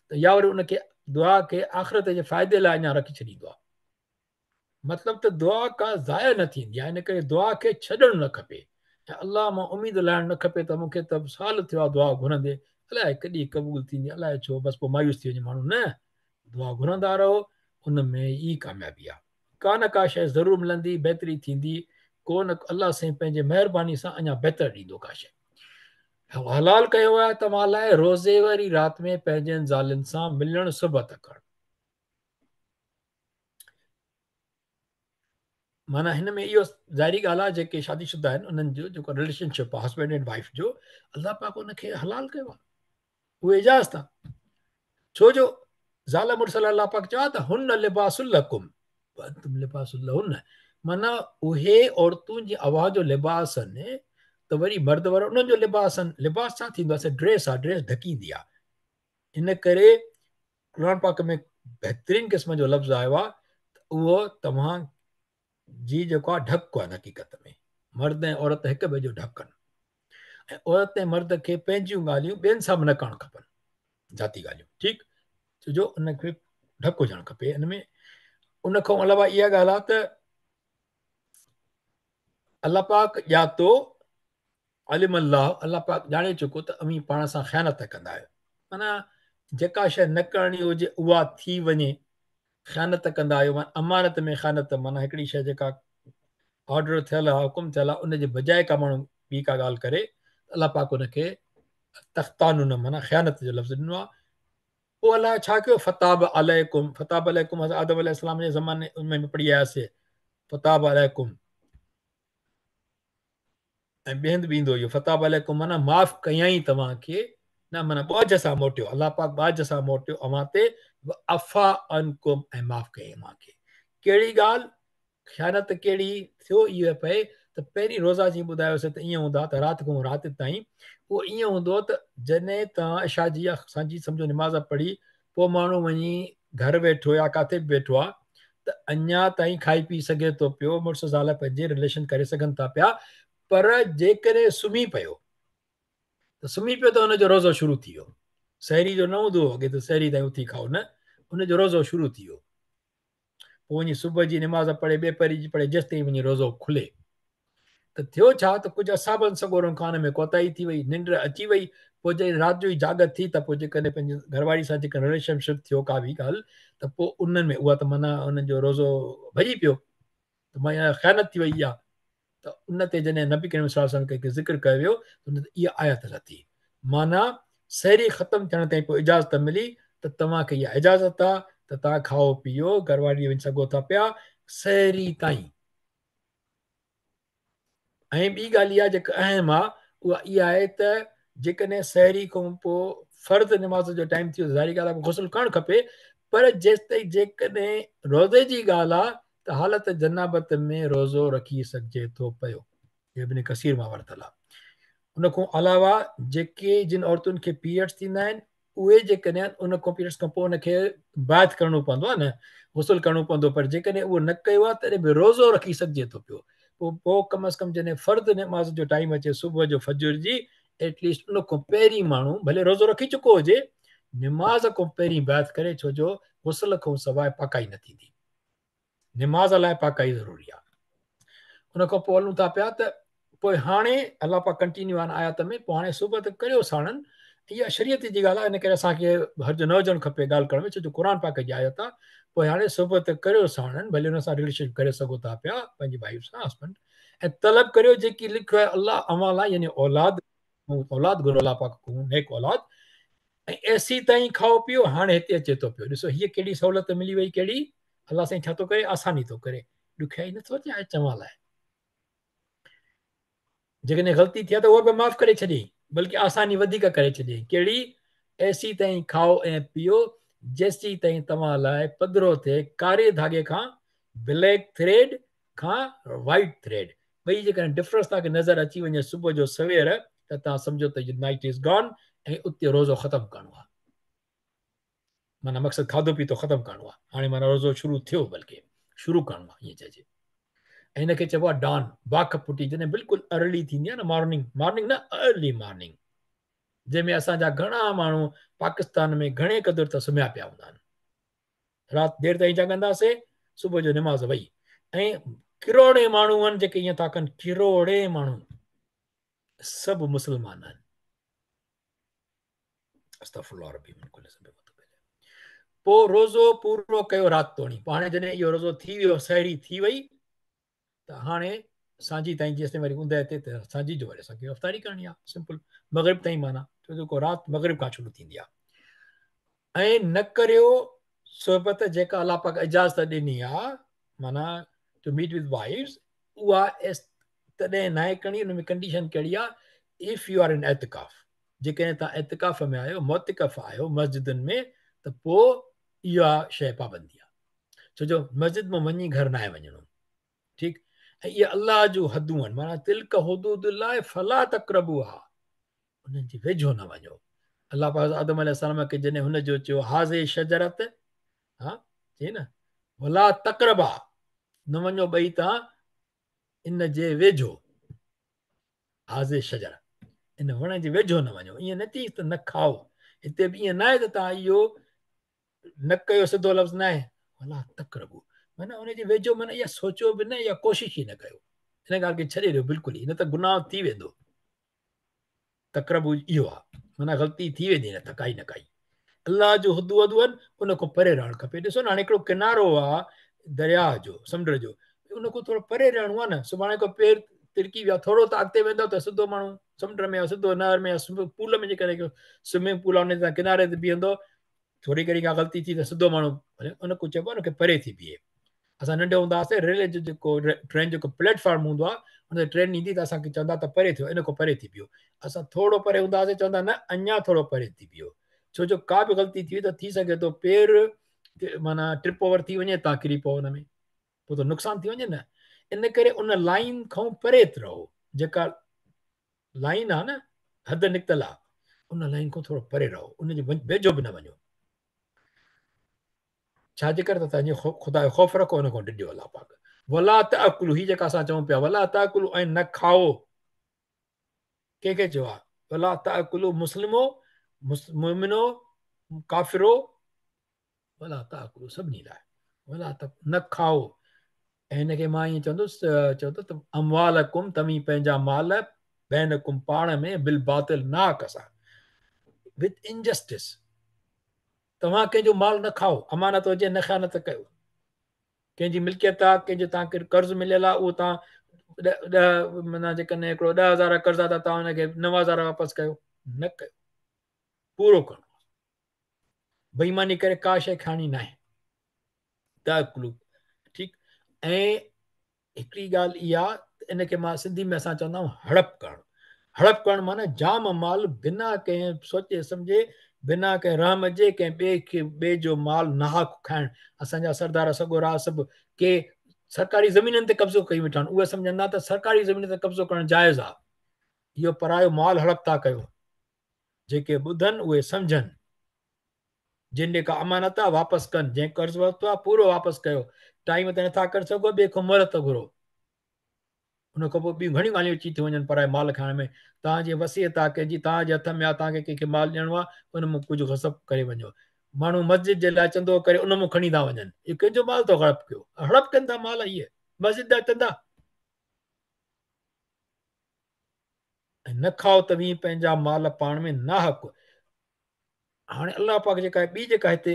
ته يا وري ان کي دعا کي آخرت جي فائدي لاء اڃا رکي ڇڏيندو آهي. مطلب ته دعا ڪا ضايع نه ٿيندي آهي، ان ڪري دعا کي ڇڏڻ نه کپي ۽ الله مان اميد لاهڻ نه کپي ته مون کي ته سال ٿيو آهي دعا گهرندي، الائي ڪڏهن قبول ٿيندي، الائي ڇو، بس پوء مايوس ٿي وڃي ماڻهو، نه، دعا گهرندا رهو، ان ۾ ئي ڪاميابي آهي. ڪا نه ڪا شيء ضرور ملندي، بهتري ٿيندي، ڪو نه الله سائين پنهنجي مهرباني سان اڃا بهتر ڏيندو ڪا شيء. حلال ڪيو آهي توهان لاء روزي واري رات ۾ پنهنجين زالن سان ملڻ صحبت ڪرڻ. معنيٰ هن ۾ اهو ظاهري ڳالهه آهي جيڪي شادي شده آهن انهن جو جيڪو رليشن شپ آهي هسبينڊ اينڊ وائف جو الله پاڪ ان کي حلال ڪيو آهي اهو اجازت آهي ڇو جو زال مڙس لاء الله پاڪ چيو آهي ته هن لباس لڪم وانتم لباس لهن معنيٰ اهي عورتون جي اوهان جو لباس آهن ته وري مرد وارا انهن جو لباس آهن لباس ڇا ٿيندو آهي ڊريس آهي ڊريس ڍڪيندي آهي ان ڪري قرآن پاڪ ۾ بهترين قسم جو لفظ آيو آهي ته اهو توهان جي جيڪو آهي ڍڪ آهن حقيقت ۾ مرد ۽ عورت هڪ ٻئي جو ڍڪ آهن ۽ عورت ۽ مرد کي پنهنجيون ڳالهيون ٻين سان به نه ڪرڻ کپن ذاتي ڳالهيون ٺيڪ ڇو جو ان کي ڍڪ هجڻ کپي ان ۾ ان کان علاوه اها ڳالهه آهي ته الله پاڪ ڄاتو علم الله، الله پاڪ ڄاڻي چڪو ته اوهين پاڻ سان خيانت ڪندا آهيو. معنيٰ جيڪا شيء نه ڪرڻي هجي اها ٿي وڃي، خيانت ڪندا آهيو معنيٰ امانت ۾ خيانت معنيٰ هڪڙي شيء جيڪا آرڊر ٿيل آهي حڪم ٿيل آهي ان جي بجاء ڪا ماڻهو ٻي ڪا ڳالهه ڪري ته الله پاڪ ان کي تختانون معنيٰ خيانت جو لفظ ڏنو آهي. پوء الله ڇا ڪيو فتاب عليڪم فتاب عليڪم حضرت آدم عليه السلام جي زماني ۾ پڙهي آياسي فتاب عليڪم ۽ ٻئي هنڌ به ايندو اهو فتاب عليڪم معنيٰ معاف ڪيائين توهان کي نه معنيٰ ٻاجهه سان موٽيو الله پاڪ ٻاجهه سان موٽيو اوهان تي عفا عنڪم ۽ معاف ڪيائين اوهان کي ڪهڙي ڳالهه خيانت ڪهڙي ٿيو اهو پئي ته پهرين روزا جي ٻڌايوسي ته ائين هوندا ته رات کان رات تائين اهو ائين هوندو ته جڏهن توهان عشاء جي يا سانجي سمجهو نماز پڙهي پوء ماڻهو وڃي گهر ويٺو يا ڪاٿي به ويٺو آ ته اڃا تائين کائي پي سگهي ٿو پيو، مڙس زال پنهنجي رليشن ڪري سگهن ٿا پيا پر جيڪڏهن سمهي پيو ته سمهي پيو ته ان جو روزو شروع ٿي ويو. سحري جو نه هوندو هو اڳي ته سحري تائين اٿي کائو نه ان جو روزو شروع ٿي ويو. پوء وڃي صبح جي نماز پڙهي ٻي پهري جي پڙهي جيستائين وڃي روزو کلي. ته ٿيو ڇا ته ڪجهه اصحابن سڳورن کان ان ۾ ڪوتاهي ٿي وئي، ننڊ اچي وئي، پوء جڏهن رات جو ئي جاڳ ٿي ته پوء جيڪڏهن پنهنجي گهرواري سان جيڪڏهن رليشن شپ ٿيو ڪا به ڳالهه ته پوء انهن ۾ اها ته معنيٰ انهن جو روزو ڀڄي پيو ته معنيٰ خيانت ٿي وئي اها ته ان تي جڏهن نبي ڪريم صلي الله عليه وسلم کي ذڪر ڪيو ويو ته ان تي اها آيت لٿي معنيٰ سحري ختم ٿيڻ تائين پوء اجازت ملي ته توهان کي اها اجازت آ ته توهان کائو پيئو گهرواري ڏي وڃي سگهو ٿا پيا سحري تائين. ۽ ٻي ڳالهه اها جيڪا اهم آ اها اها آهي ته جيڪڏهن سحري کان پوء فرض نماز جو ٽائيم ٿي ويو ظاهري ڳالهه آهي غسل ڪرڻ کپي پر جيستائين جيڪڏهن روزي جي ڳالهه آ ته حالت جنابت ۾ روزو رکي سگهجي ٿو پيو. ابن ڪثير مان ورتل آ. ان کان علاوه جيڪي جن عورتن کي پيريڊس ٿيندا آهن اهي جيڪڏهن ان کان پيريڊس کان پوء ان کي باٿ ڪرڻو پوندو آهي نه غسل ڪرڻو پوندو پر جيڪڏهن اهو نه ڪيو آهي تڏهن به روزو رکي سگهجي ٿو پيو پوء پوء ڪم از ڪم جڏهن فرض نماز جو ٽائيم اچي صبح جو فجر جي ايٽ ليسٽ ان کان پهرين ماڻهو ڀلي روزو رکي چڪو هجي نماز کان پهرين باٿ ڪري ڇو جو غسل کان سواء پاڪائي نه ٿيندي نماز لاء پاڪائي ضروري آهي. ان کان پوء هلون ٿا پيا ته پوء هاڻي الله پاڪ ڪنٽينيو آهن آيات ۾ پوء هاڻي صحبت ڪريو ساڻن اها شريعت جي ڳالهه آهي ان ڪري اسان کي حرج نه هجڻ کپي ڳالهه ڪرڻ ۾ ڇو جو قرآن پاڪ جي آيت آهي پوء هاڻي صحبت ڪريو ساڻن ڀلي ان سان رليشن ڪري سگهو ٿا پيا پنهنجي وائيف سان هسبنڊ ۽ طلب ڪريو جيڪي لکيو آهي الله اوهان لاء يعني اولاد اولاد گهرو الله پاڪ کان نيڪ اولاد ۽ ايسيتائين کائو پيئو هاڻي هتي اچي ٿو پيو ڏسو هيء ڪهڙي سهولت ملي وئي ڪهڙي الله سائين ڇا ٿو ڪري آساني ٿو ڪري ڏکيائي نٿو چاهي چوان لاء جيڪڏهن غلطي ٿي ته اها به معاف ڪري ڇڏيائين بلڪه آساني وڌيڪ ڪري ڇڏيائين ڪهڙي ايسي تائين کائو ۽ پيئو جيسي تائين توهان لاء پڌرو ٿئي ڪاري ڌاڳي کان بليڪ ٿريڊ کان وائيٽ ٿريڊ ٻئي جيڪڏهن ڊفرنس توهان کي نظر اچي وڃي صبح جو سوير ته توهان سمجهو ته نائٽ is گان ۽ اتي روزو ختم ڪرڻو آهي. معنيٰ مقصد کاڌو پيتو ختم ڪرڻو آهي. هاڻي معنيٰ روزو شروع ٿيو بلڪه شروع ڪرڻو آهي ائين چئجي. ۽ هن کي چئبو آهي ڊان، باک ڦٽي جڏهن بلڪل ارلي ٿيندي آهي نه مارننگ، مارننگ نه ارلي مارننگ، جنهن ۾ اسان جا گهڻا ماڻهو پاڪستان ۾ گهڻي قدر ته سمهيا پيا هوندا آهن. رات دير تائين جاڳنداسين، صبح جو نماز وئي. ۽ ڪروڙين ماڻهو آهن جيڪي ائين ٿا ڪن، ڪروڙين ماڻهو سڀ مسلمان آهن. استغفر الله ربي من ڪل ذنب واتوب اليه. پوء روزو پورو ڪيو رات توڻي. پوء هاڻي جڏهن اهو روزو ٿي ويو، سحري ٿي وئي ته هاڻي سانجهي تائين جيستائين وري اوندهه ٿئي ته سانجهي جو وري اسان کي افطاري ڪرڻي آهي، سمپل مغرب تائين معنيٰ ڇو جو رات مغرب کان شروع ٿيندي آهي. ۽ نه ڪريو صحبت جيڪا الله پاڪ اجازت ڏني آهي معنيٰ ٽو ميٽ وٿ وائفز، اها تڏهن ناهي ڪرڻي، ان ۾ ڪنڊيشن ڪهڙي آهي، if you are ان اعتڪاف، جيڪڏهن توهان اعتڪاف ۾ آهيو، معتڪف آهيو مسجدن ۾ ته پوء اها شيء پابندي آهي، ڇو جو مسجد مان وڃي گهر ناهي وڃڻو، ٺيڪ. ۽ اهي الله جون حدون آهن، معنيٰ تلڪ حدود الله فلا تقربوها، انهن جي ويجهو نه وڃو. الله پاڪ آدم عليه السلام کي جڏهن هن جو چيو هذه شجرت، ها چئي نه، ولا تقربا، نه وڃو ٻئي تان ان جي ويجهو، هذه شجره، ان وڻ جي ويجهو نه وڃو. ائين نه چئيس ته نه کائو، هتي به ائين ناهي ته توهان اهو نه ڪيو، سڌو لفظ ناهي، ولا تقربو معنيٰ ان جي ويجهو، معنيٰ اها سوچيو به نه يا ڪوشش ئي نه ڪيو، ان ڳالهه کي ڇڏي ڏيو بلڪل ئي، نه ته گناهه ٿي ويندو. تقربو اهو آهي معنيٰ غلطي ٿي ويندي نه ته ڪائي نه ڪائي. الله جو حدون حدون آهن، ان کان پري رهڻ کپي. ڏسو نه هاڻي هڪڙو ڪنارو آهي درياهه جو، سمنڊ جو، ان کان ٿورو پري رهڻو آهي نه. سڀاڻي ڪو پير ترڪي ويا ٿورو ته اڳتي ويندو ته سڌو ماڻهو سمنڊ ۾ يا سڌو نهر ۾ يا پول ۾ جيڪڏهن سوئمنگ پول آهي ان تي ڪناري تي بيهندو، ٿوري گهڻي ڪا غلطي ٿي ته سڌو ماڻهو ان کان چئبو آهي ان کي پري ٿي بيهي. اسان ننڍي هوندا هئاسين ريلوي جو جيڪو ٽرين جو جيڪو پليٽ فارم هوندو آهي ان تي ٽرين ايندي ته اسان کي چوندا ته پري ٿيو، ان کان پري ٿي بيهو. اسان ٿورو پري هوندا هئاسين چوندا نه اڃا ٿورو پري ٿي بيهو، ڇو جو ڪا به غلطي ٿي وئي ته ٿي سگهي ٿو پير معنيٰ ٽرپ اوور ٿي وڃي، تان ڪري پئو ان ۾ پوء ته نقصان ٿي وڃي نه. ان ڪري ان لائين کان پري رهو، جيڪا لائين آ نه حد نڪتل آ، ان لائين کان ٿورو پري رهو، ان جي ويجهو به نه وڃو. ڇا جي ڪري ته تنهنجي خدا جو خوف رکو، ان کان ڊڄو الله پاڪ. ولا تاڪلوا، هي جيڪا اسان چئون پيا ولا تاڪلوا ۽ نه کائو، ڪنهن کي چيو آ ولا تاڪلوا؟ مسلمو، مؤمنو، ڪافرو، ولا تاڪلوا سڀني لاء ولا نه کائو. ۽ هن کي مان ائين چوندس چوندو ته اموالڪم توهين پنهنجا مال بينڪم پاڻ ۾ بالباطل ناحق سان، وٿ انجسٽس، توهان ڪنهن جو مال نه کائو، امانت هجي نه خيانت ڪيو. ڪنهن جي ملڪيت آ، ڪنهن جو توهان کي قرض مليل آ، اهو توهان ڏهه معنيٰ جيڪڏهن هڪڙو 10,000 قرض آ ته توهان هن کي 9,000 واپس ڪيو، نه ڪيو، پورو ڪرڻو. بيماني ڪري ڪا شيء کائڻي ناهي. تاڪلو ٺيڪ. ۽ هڪڙي ڳالهه اها ان کي مان سنڌي ۾ اسان چوندا آهيون هڙپ ڪرڻ. هڙپ ڪرڻ معنيٰ جام مال بنا ڪنهن سوچي سمجهي، بنا ڪنهن رحم جي ڪنهن ٻئي کي ٻئي جو مال ناحق کائڻ. اسان جا سردار سڳورا سڀ ڪي سرڪاري زمينن تي قبضو ڪيون ويٺا آهن، اهي سمجهندا ته سرڪاري زمين تي قبضو ڪرڻ جائز آهي. اهو پرايو مال هڙپ ٿا ڪيو. جيڪي ٻڌن اهي سمجهن. جن ڏي ڪا امانت آ واپس ڪن، جنهن قرض ورتو آ پورو واپس ڪيو، ٽائيم تي نٿا ڪري سگهو ٻئي کان مهلت گهرو. ان کان پوء ٻيون گهڻيون ڳالهيون اچي ٿيون وڃن پرائي مال کائڻ ۾. توهان جي وصيت آ ڪنهن جي توهان جي هٿ ۾ آ توهان کي ڪنهن کي مال ڏيڻو آ ان مان ڪجهه غصب ڪري وڃو. ماڻهو مسجد جي لاء چندو ڪري ان مان کڻي ٿا وڃن. اهو ڪنهن جو مال ٿو هڙپ ڪيو؟ هڙپ ڪن ٿا مال اهي مسجد جا چندا. ۽ نه کائو توهين پنهنجا مال پاڻ ۾ ناحق. هاڻي الله پاڪ جيڪا ٻي جيڪا هتي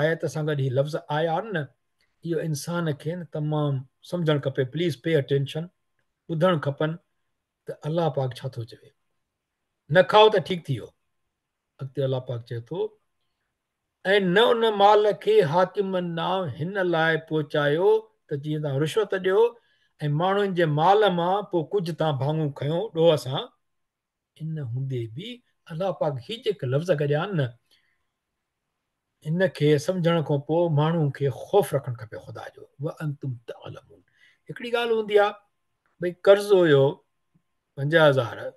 آيت سان گڏ هي لفظ آيا آهن نه، اهو انسان کي نه تمام سمجهڻ کپي، پليز پي اٽينشن، ٻڌڻ کپن ته الله پاڪ ڇا ٿو چوي. نه کائو ته ٺيڪ ٿي ويو. اڳتي الله پاڪ چئي ٿو ۽ نه ان مال کي حاڪمن ڏانهن هن لاء پهچايو ته جيئن توهان رشوت ڏيو ۽ ماڻهن جي مال مان پوء ڪجهه توهان ڀاڱو کنيو ڏوهه سان. ان هوندي به الله پاڪ هي جيڪي لفظ گڏيا آهن نه، ان کي سمجهڻ کان پوء ماڻهو کي خوف رکڻ کپي خدا جو. وانتم تعلمون. هڪڙي ڳالهه هوندي آهي ڀئي قرض هيو 5000،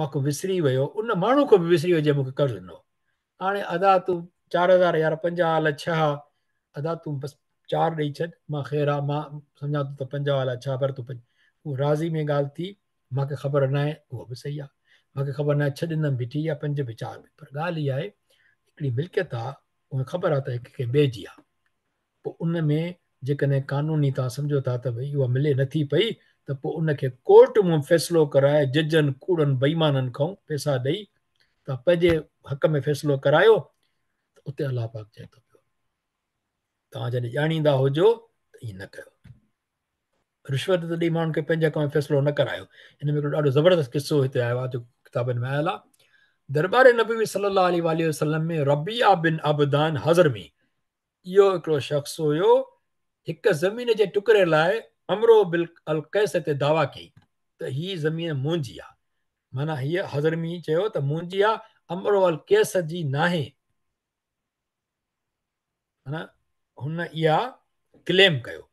مان کان وسري ويو، ان ماڻهو کان به وسري ويو جنهن مون کي قرض ڏنو. هاڻي ادا تون 4000 يار 5 الائي 6 آ، ادا تون بس 4 ڏئي ڇڏ، مان خير آ، مان سمجهان ٿو ته 5 الائي 6، پر تون 5. اهو راضي ۾ ڳالهه ٿي، مان کي خبر ناهي، اهو به صحيح آ، مان کي خبر ناهي 6 ڏنم به ٺيڪ يا 5 به 4 به، پر ڳالهه اها آهي هڪڙي ملڪيت آ، اها خبر آ ته هڪ ڪنهن ٻئي جي آ، پوء ان ۾ جيڪڏهن قانوني توهان سمجهو ٿا ته ڀئي اها ملي نٿي پئي ته پوء ان کي ڪورٽ مان فيصلو ڪرائي ججن ڪوڙن بيمانن کان پئسا ڏئي توهان پنهنجي حق ۾ فيصلو ڪرايو ته اتي الله پاڪ چئي ٿو پيو توهان جڏهن ڄاڻيندا هجو ته ائين نه ڪيو. رشوت ته ڏئي ماڻهن کي پنهنجي حق ۾ فيصلو نه ڪرايو. ان ۾ هڪڙو ڏاڍو زبردست قصو هتي آيو آهي جيڪو ڪتابن ۾ آيل آهي. دربار نبوي صلي الله عليه واٰله وسلم ۾ ربيعه بن عبدان حضرمي اهو هڪڙو شخص هيو، هڪ زمين جي ٽڪري لاء عمرو بن القيس تي دعويٰ ڪئي ته هي زمين منهنجي آهي. معنيٰ هيء حضرمي چيو ته منهنجي آهي، عمرو القيس جي ناهي. معنيٰ هن اها ڪليم ڪيو.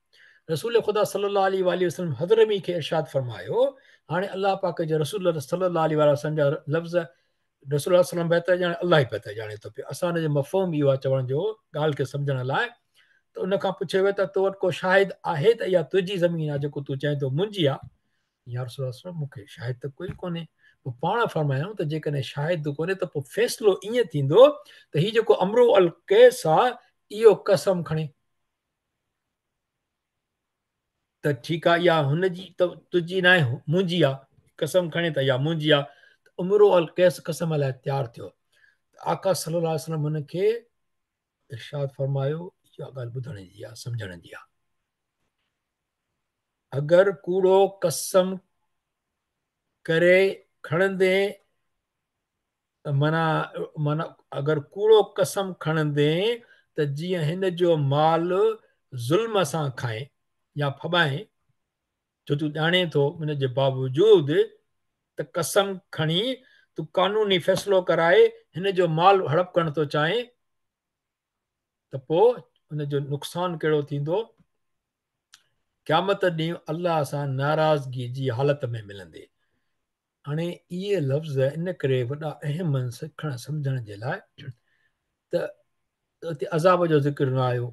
رسول خدا صلي الله عليه واٰله وسلم حضرمي کي ارشاد فرمايو، هاڻي الله پاڪ جي رسول صلي الله عليه واٰله وسلم جا لفظ رسول الله صلي الله بهتر ڄاڻي، الله ئي بهتر ڄاڻي ٿو پيو. اسان ان جو مفهوم اهو آهي چوڻ جو ڳالهه کي سمجهڻ لاء ته ان کان پڇيو ويو ته تو وٽ ڪو شاهد آهي ته اها تنهنجي زمين آهي جيڪو تون چئين ٿو منهنجي آهي؟ يا رسول الله صلي الله مون کي شاهد ته ڪوئي ڪونهي. پوء پاڻ فرمايائون ته جيڪڏهن شاهد ڪونهي ته پوء فيصلو ائين ٿيندو ته هي جيڪو عمرو القيس آهي اهو قسم کڻي ته ٺيڪ آهي اها هن جي ته تنهنجي ناهي منهنجي آهي، قسم کڻي ته اها منهنجي آهي. ته عمرو القيس قسم لاء تيار ٿيو ته آقا صلي الله عليه وسلم هن کي ارشاد فرمايو اها ڳالهه ٻڌڻ جي آهي سمجهڻ جي آهي. اگر ڪوڙو قسم ڪري کڻندين معنيٰ معنيٰ اگر ڪوڙو قسم کڻندين ته جيئن هن جو مال ظلم سان کائين يا ڦٻائين، جو تون ڄاڻين ٿو ان جي باوجود ته قسم کڻي تون قانوني فيصلو ڪرائي هن جو مال هڙپ ڪرڻ ٿو چاهين ته پوء ان جو نقصان ڪهڙو ٿيندو؟ قيامت ڏينهن الله سان ناراضگي جي حالت ۾ ملندي. هاڻي اهي لفظ ان ڪري وڏا اهم آهن سکڻ سمجهڻ جي لاء ته اتي عذاب جو ذڪر نه آيو،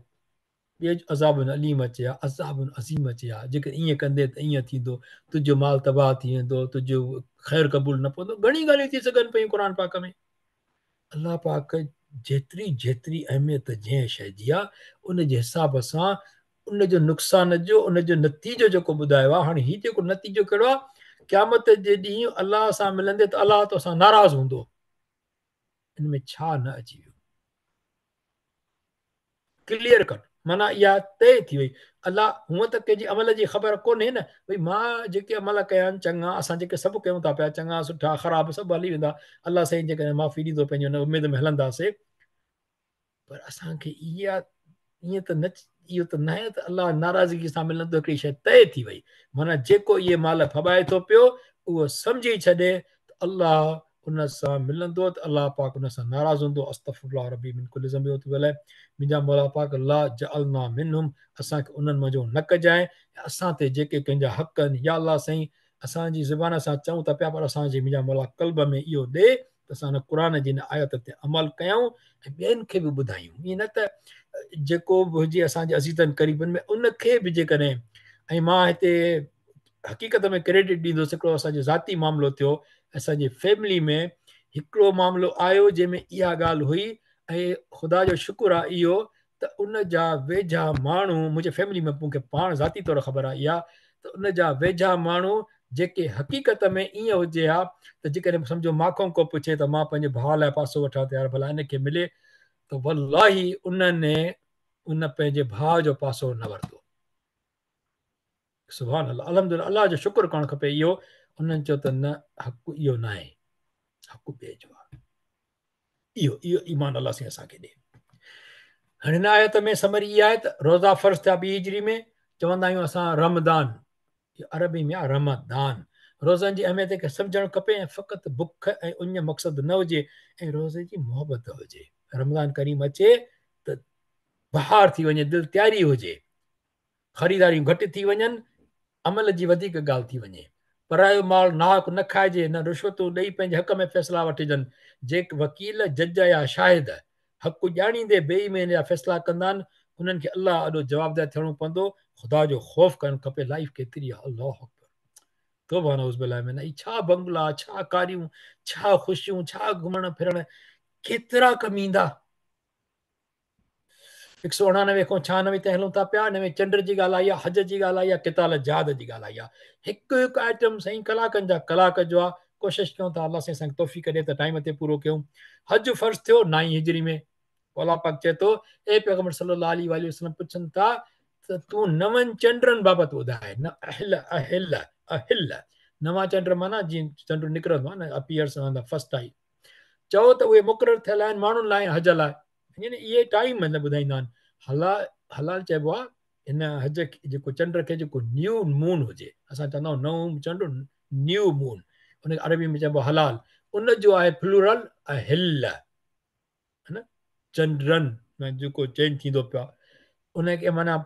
ٻئي عذاب اليم اچي ها، عذاب عظيم اچي ها، جيڪڏهن ائين ڪندي ته ائين ٿيندو، تنهنجو مال تباهه ٿي ويندو، تنهنجو خير قبول نه پوندو، گهڻي ڳالهيون ٿي سگهن پيون قرآن پاڪ ۾. الله پاڪ جيتري جيتري اهميت جنهن شيء جي آ ان جي حساب سان ان جو نقصان جو ان جو نتيجو جيڪو ٻڌايو آ، هاڻي هي جيڪو نتيجو ڪهڙو آ، قيامت جي ڏينهن الله سان ملندي ته الله توسان ناراض هوندو، ان ۾ ڇا نه اچي ويو. ڪليئر ڪٽ معنيٰ اها طئي ٿي وئي. الله هونء ته ڪنهن جي عمل جي خبر ڪونهي نه، ڀئي مان جيڪي عمل ڪيا آهن چڱا، اسان جيڪي سڀ ڪيون ٿا پيا چڱا سٺا خراب سڀ هلي ويندا، الله سائين جيڪڏهن معافي ڏيندو پنهنجي ان اميد ۾ هلنداسي، پر اسان کي اها ائين ته نه اهو ته ناهي ته الله ناراضگي سان ملندو، هڪڙي شيء طئي ٿي وئي معنيٰ جيڪو اهي مال ڦٻائي ٿو پيو اهو سمجهي ڇڏي ته الله ان سان ملندو ته الله پاڪ ان سان ناراض هوندو، استغفر الله ربي من ڪل ذنب واتوب اليه، منهنجا مولا پاڪ لا جعلنا منهم اسان کي انهن منجهون نه ڪجانء ۽ اسان تي جيڪي ڪنهن جا حق آهن يا الله سائين اسان جي زبان سان چئون ته پيا پر اسان جي منهنجا مولا قلب ۾ اهو ڏي ته اسان ان قرآن جي ان آيت تي عمل ڪيون ۽ ٻين کي به ٻڌايون ائين نه ته جيڪو به هجي اسان جي عزيزن قريبن ۾ ان کي به جيڪڏهن ۽ مان هتي حقيقت ۾ ڪريڊٽ ڏيندس هڪڙو اسان جو ذاتي معاملو ٿيو اسان جي فيملي ۾ هڪڙو معاملو آيو جنهن ۾ اها ڳالهه هئي ۽ خدا جو شڪر آهي اهو ته ان جا ويجها ماڻهو منهنجي فيملي ۾ مون کي پاڻ ذاتي طور خبر آهي اها ته ان جا ويجها ماڻهو جيڪي حقيقت ۾ ائين هجي ها ته جيڪڏهن سمجهو مان کان ڪو پڇي ته مان پنهنجي ڀاء لاء پاسو وٺان ته يار ڀلا ان کي ملي ته والله انهن ان پنهنجي ڀاء جو پاسو نه ورتو. سبحان الله الحمدلله الله جو شڪر ڪرڻ کپي اهو انهن چيو ته نه حق اهو نه آهي حق ٻئي جو آهي اهو اهو ايمان الله سائين اسان کي ڏي. هاڻي هن آيت ۾ سمري اها آهي ته روزا فرض ٿيا ٻي هجري ۾ چوندا آهيون اسان رمضان عربي ۾ آهي رمضان روزن جي اهميت کي سمجهڻ کپي ۽ فقط بک ۽ اڃ مقصد نه هجي ۽ روزي جي محبت هجي رمضان ڪريم اچي ته بهار ٿي وڃي دل تياري هجي خريداريون گهٽ ٿي وڃن، عمل جي وڌيڪ ڳالهه ٿي وڃي. پرايو مال ناحق نه کائجي، نه رشوتون ڏئي پنهنجي حق ۾ فيصلا وٺجن. جيڪي وڪيل، جج يا شاهد حق ڄاڻيندي بي ايماني جا فيصلا ڪندا آهن، انهن کي الله آڏو جوابده ٿيڻو پوندو. خدا جو خوف ڪرڻ کپي. لائيف ڪيتري آهي. الله اڪبر. توبه نعوذ بالله من. هي ڇا بنگلا، ڇا ڪاريون، ڇا خوشيون، ڇا گهمڻ ڦرڻ، ڪيترا ڪم ايندا. 189 کان 96 تائين هلون ٿا پيا. ان ۾ چنڊ جي ڳالهه آئي آهي، حج جي ڳالهه آئي آهي، قتال جهاد جي ڳالهه آئي آهي. هڪ هڪ آئٽم سائين ڪلاڪن جا ڪلاڪ جو آهي. ڪوشش ڪيون ٿا الله سائين اسان کي توفيق ڏي ته ٽائيم تي پورو ڪيون. حج فرض ٿيو نائين هجري ۾. الله پاڪ چئي ٿو اي پيغمبر صلي الله عليه واٰله وسلم پڇن ٿا ته تون نون چنڊن بابت ٻڌاء. نه اهل اهل اهل نوان چنڊ معنيٰ جيئن چنڊ نڪرندو آهي نه اپيئرس آن the first time. چئو ته اهي مقرر ٿيل آهن ماڻهن لاء حج لاء. يعني اهي ٽائيم نه ٻڌائيندا آهن. حلال حلال چئبو آهي هن حج جيڪو چنڊ کي جيڪو نيو مون هجي، اسان چوندا آهيون نئون چنڊ نيو مون، ان کي عربي ۾ چئبو آهي حلال، ان جو آهي پلورل اهل، ها نه، چنڊن ۾ جيڪو چينج ٿيندو پيو آهي ان کي معنيٰ.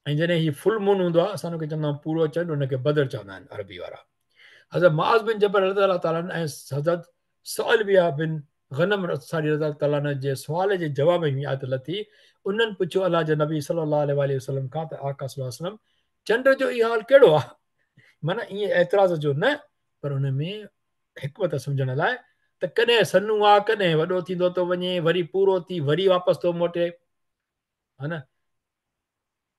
۽ جڏهن هي فل مون هوندو آهي اسان ان کي چوندا آهيون پورو چنڊ، ان کي بدر چوندا آهن عربي وارا. حضرت معاذ بن جبل رضي الله تعالٰي عنه ۽ حضرت ثعلبه بن غنم انصاري رضي الله تعالٰي عنه جي سوال جي جواب ۾ هي آيت لٿي. انهن پڇيو الله جي نبي صلي الله عليه واٰله وسلم کان ته آقا صلي الله عليه وسلم چنڊ جو اهو حال ڪهڙو آهي؟ معنيٰ ائين اعتراض جو نه پر ان ۾ حڪمت سمجهڻ لاء ته ڪڏهن سنهو آهي ڪڏهن وڏو ٿيندو ٿو وڃي وري پورو ٿي وري واپس ٿو موٽي، ها نه؟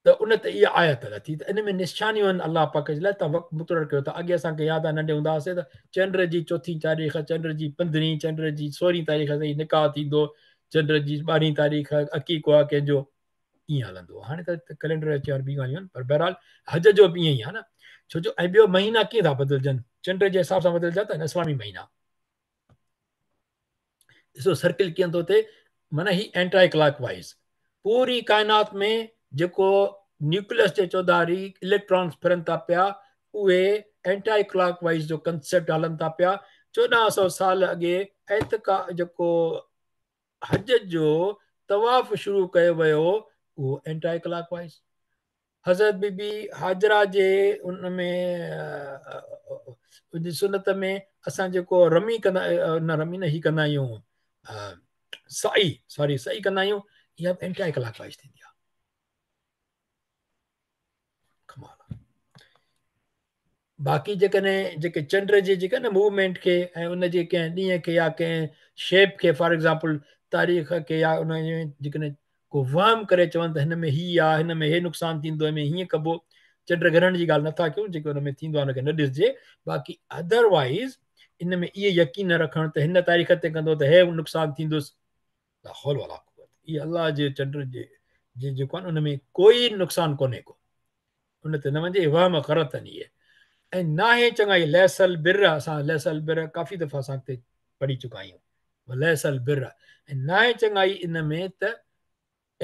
ته ان تي اها آيت لٿي ته ان ۾ نشانيون آهن الله پاڪ جي لاء تان وقت مقرر ڪيو ٿا. اڳي اسان کي ياد آهي ننڍي هوندا هئاسين ته چنڊ جي چوٿين تاريخ، چنڊ جي پندرهين، چنڊ جي سورهين تاريخ تي نڪاح ٿيندو، چنڊ جي ٻارهين تاريخ عقيقو آهي ڪنهن جو، ائين هلندو هو. هاڻي ته ڪئلينڊر اچي ويا آهن، ٻيون ڳالهيون آهن، پر بهرحال حج جو به ائين ئي آهي نه، ڇو جو ۽ ٻيو مهينا ڪيئن ٿا بدلجن، چنڊ جي حساب سان بدلجن ٿا نه اسلامي مهينا. ڏسو سرڪل ڪيئن ٿو ٿئي، معنيٰ هي اينٽائي ڪلاڪ وائز پوري ڪائنات ۾ جيڪو نيوڪليس جي چوڌاري اليڪٽرانس ڦرن ٿا پيا اهي اينٽائي ڪلاڪ وائز جو ڪنسيپٽ هلن ٿا پيا. 1400 سال اڳي اعتقا جيڪو حج جو طواف شروع ڪيو ويو اهو اينٽائي ڪلاڪ وائز. حضرت بي بي هاجره جي ان ۾ ان جي سنت ۾ اسان جيڪو رمي ڪندا نه رمي نه هي ڪندا آهيون سعي سوري سعي ڪندا آهيون اها به اينٽائي ڪلاڪ وائز ٿيندي آهي. ڪمال. باقي جيڪڏهن جيڪي چنڊ جي جيڪا نه موومينٽ کي ۽ ان جي ڪنهن ڏينهن کي يا ڪنهن شيپ کي فار ايگزامپل تاريخ کي يا ان جي جيڪڏهن ڪو وهم ڪري چون ته هن ۾ هي آ هن ۾ هي نقصان ٿيندو هن ۾ هيئن ڪبو، چنڊ گرهڻ جي ڳالهه نٿا ڪيون جيڪو ان ۾ ٿيندو آ ان کي نه ڏسجي، باقي ادروائز ان ۾ اهي يقين نه رکڻ ته هن تاريخ تي ڪندو ته هي نقصان ٿيندس، لا حول ولا قوت، اهي الله جي چنڊ جي جيڪو آ ان ۾ ڪوئي نقصان ڪونهي ڪو، ان تي نه وڃجي، وهم غلط آهن اهي ۽ ناهي چڱائي. ليس البر، اسان ليس البر ڪافي دفعا اسان اڳتي پڙهي چڪا آهيون، ليس البر ۽ ناهي چڱائي ان ۾ ته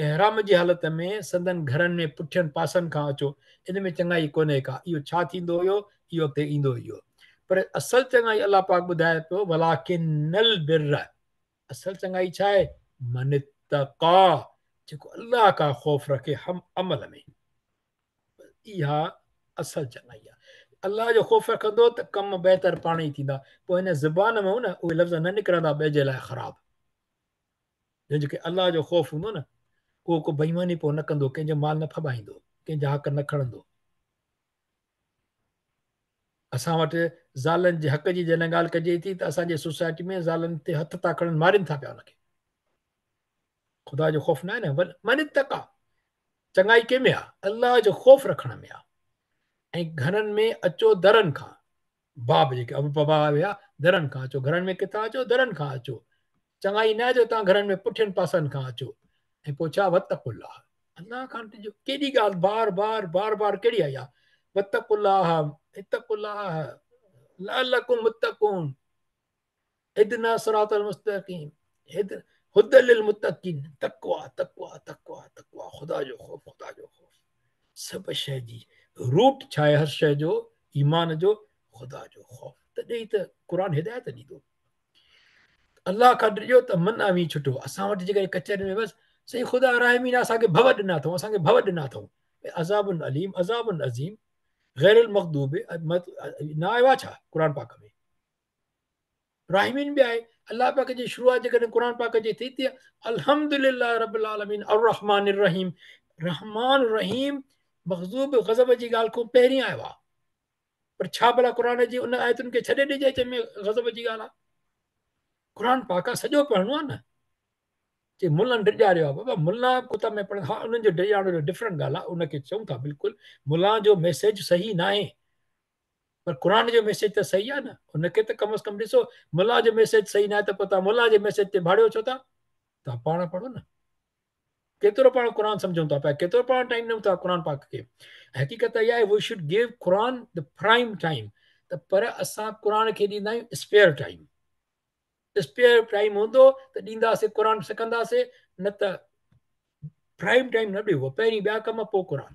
احرام جي حالت ۾ سندن گهرن ۾ پٺين پاسن کان اچو، ان ۾ چڱائي ڪونهي ڪا. اهو ڇا ٿيندو هيو، اهو اڳتي ايندو اهو، پر اصل چڱائي الله پاڪ ٻڌائي پيو ولڪن البر، اصل چڱائي ڇا آهي، من اتقا، جيڪو الله کان خوف رکي هم عمل ۾، اها اصل چڱائي آهي. الله جو خوف رکندو ته ڪم بهتر پاڻ ئي ٿيندا، پوء هن زبان مان نه اهي لفظ نه نڪرندا ٻئي جي لاء خراب. جنهن کي الله جو خوف هوندو نه اهو ڪو بيماني پوء نه ڪندو، ڪنهن جو مال نه ڦٻائيندو، ڪنهن جا حق نه کڻندو. اسان وٽ زالن جي حق جي جڏهن ڳالهه ڪجي ٿي ته اسان جي سوسائٽي ۾ زالن تي هٿ ٿا کڻن، مارين ٿا پيا ان کي. خدا جو خوف نه آهي نه، من اتقا، چڱائي ڪنهن ۾ آ؟ الله جو خوف رکڻ ۾ آ. ۽ گهرن ۾ اچو درن کان، باب جيڪي ابواب هيا، درن کان اچو، گهرن ۾ ڪٿان اچو؟ درن کان اچو. چڱائي نه آهي جو توهان گهرن ۾ پٺين پاسن کان اچو. ۽ پوء ڇا؟ واتقوا الله، الله کان ڊڄو. ڪيڏي ڳالهه بار بار بار بار ڪهڙي آئي آ؟ واتقوا الله، اتقوا الله لعلڪم متقون، اهدنا الصراط المستقيم، هدى للمتقين، تقويٰ تقويٰ تقويٰ تقويٰ، خدا جو خوف، خدا جو خوف. سڀ شيء جي روٽ ڇا آهي؟ هر شيء جو، ايمان جو، خدا جو خوف. تڏهن ئي ته قرآن هدايت ڏيندو. الله کان ڊڄو ته من اوهين ڇٽو. اسان وٽ جيڪڏهن ڪچهري ۾ بس سائين خدا راحمين اسان کي ڀو ڏنا اٿئون، اسان کي ڀو ڏنا اٿئون، عذاب اليم، عذاب عظيم. غير المغضوب نه آيو آهي ڇا قرآن پاڪ ۾؟ راحمين به آهي. الله پاڪ جي شروعات جيڪڏهن قرآن پاڪ جي ٿي ٿي الحمدلله رب العالمين الرحمن الرحيم، رحمان الرحيم مغضوب غضب جي ڳالهه کان پهرين آيو آهي. پر ڇا ڀلا قرآن جي ان آيتن کي ڇڏي ڏجي جنهن ۾ غضب جي ڳالهه آهي؟ قرآن پاڪ آهي، سڄو پڙهڻو آهي نه. چي ملن ڊيڄاريو آهي، بابا ملا ڪتب ۾ پڙهن ها، انهن جو ڊيڄارڻ جو ڊفرنٽ ڳالهه آهي، ان کي چئون ٿا بلڪل ملا جو ميسيج صحيح ناهي، پر قرآن جو ميسيج ته صحيح آهي نه، ان کي ته ڪم از ڪم ڏسو. ملا جو ميسيج صحيح ناهي ته پوء توهان ملا جي ميسيج تي ڀاڙيو ڇو ٿا؟ توهان پاڻ پڙهو نه. ڪيترو پاڻ قرآن سمجهون ٿا پيا، ڪيترو پاڻ ٽائيم ڏيون ٿا قرآن پاڪ کي؟ حقيقت اها آهي we should give Quran the prime time, ته پر اسان قرآن کي ڏيندا آهيون اسپيئر ٽائيم. اسپيئر ٽائيم هوندو ته ڏينداسي، قرآن سکنداسي، نه ته پرائم ٽائيم نه ڏيو، پهرين ٻيا ڪم پوء قرآن.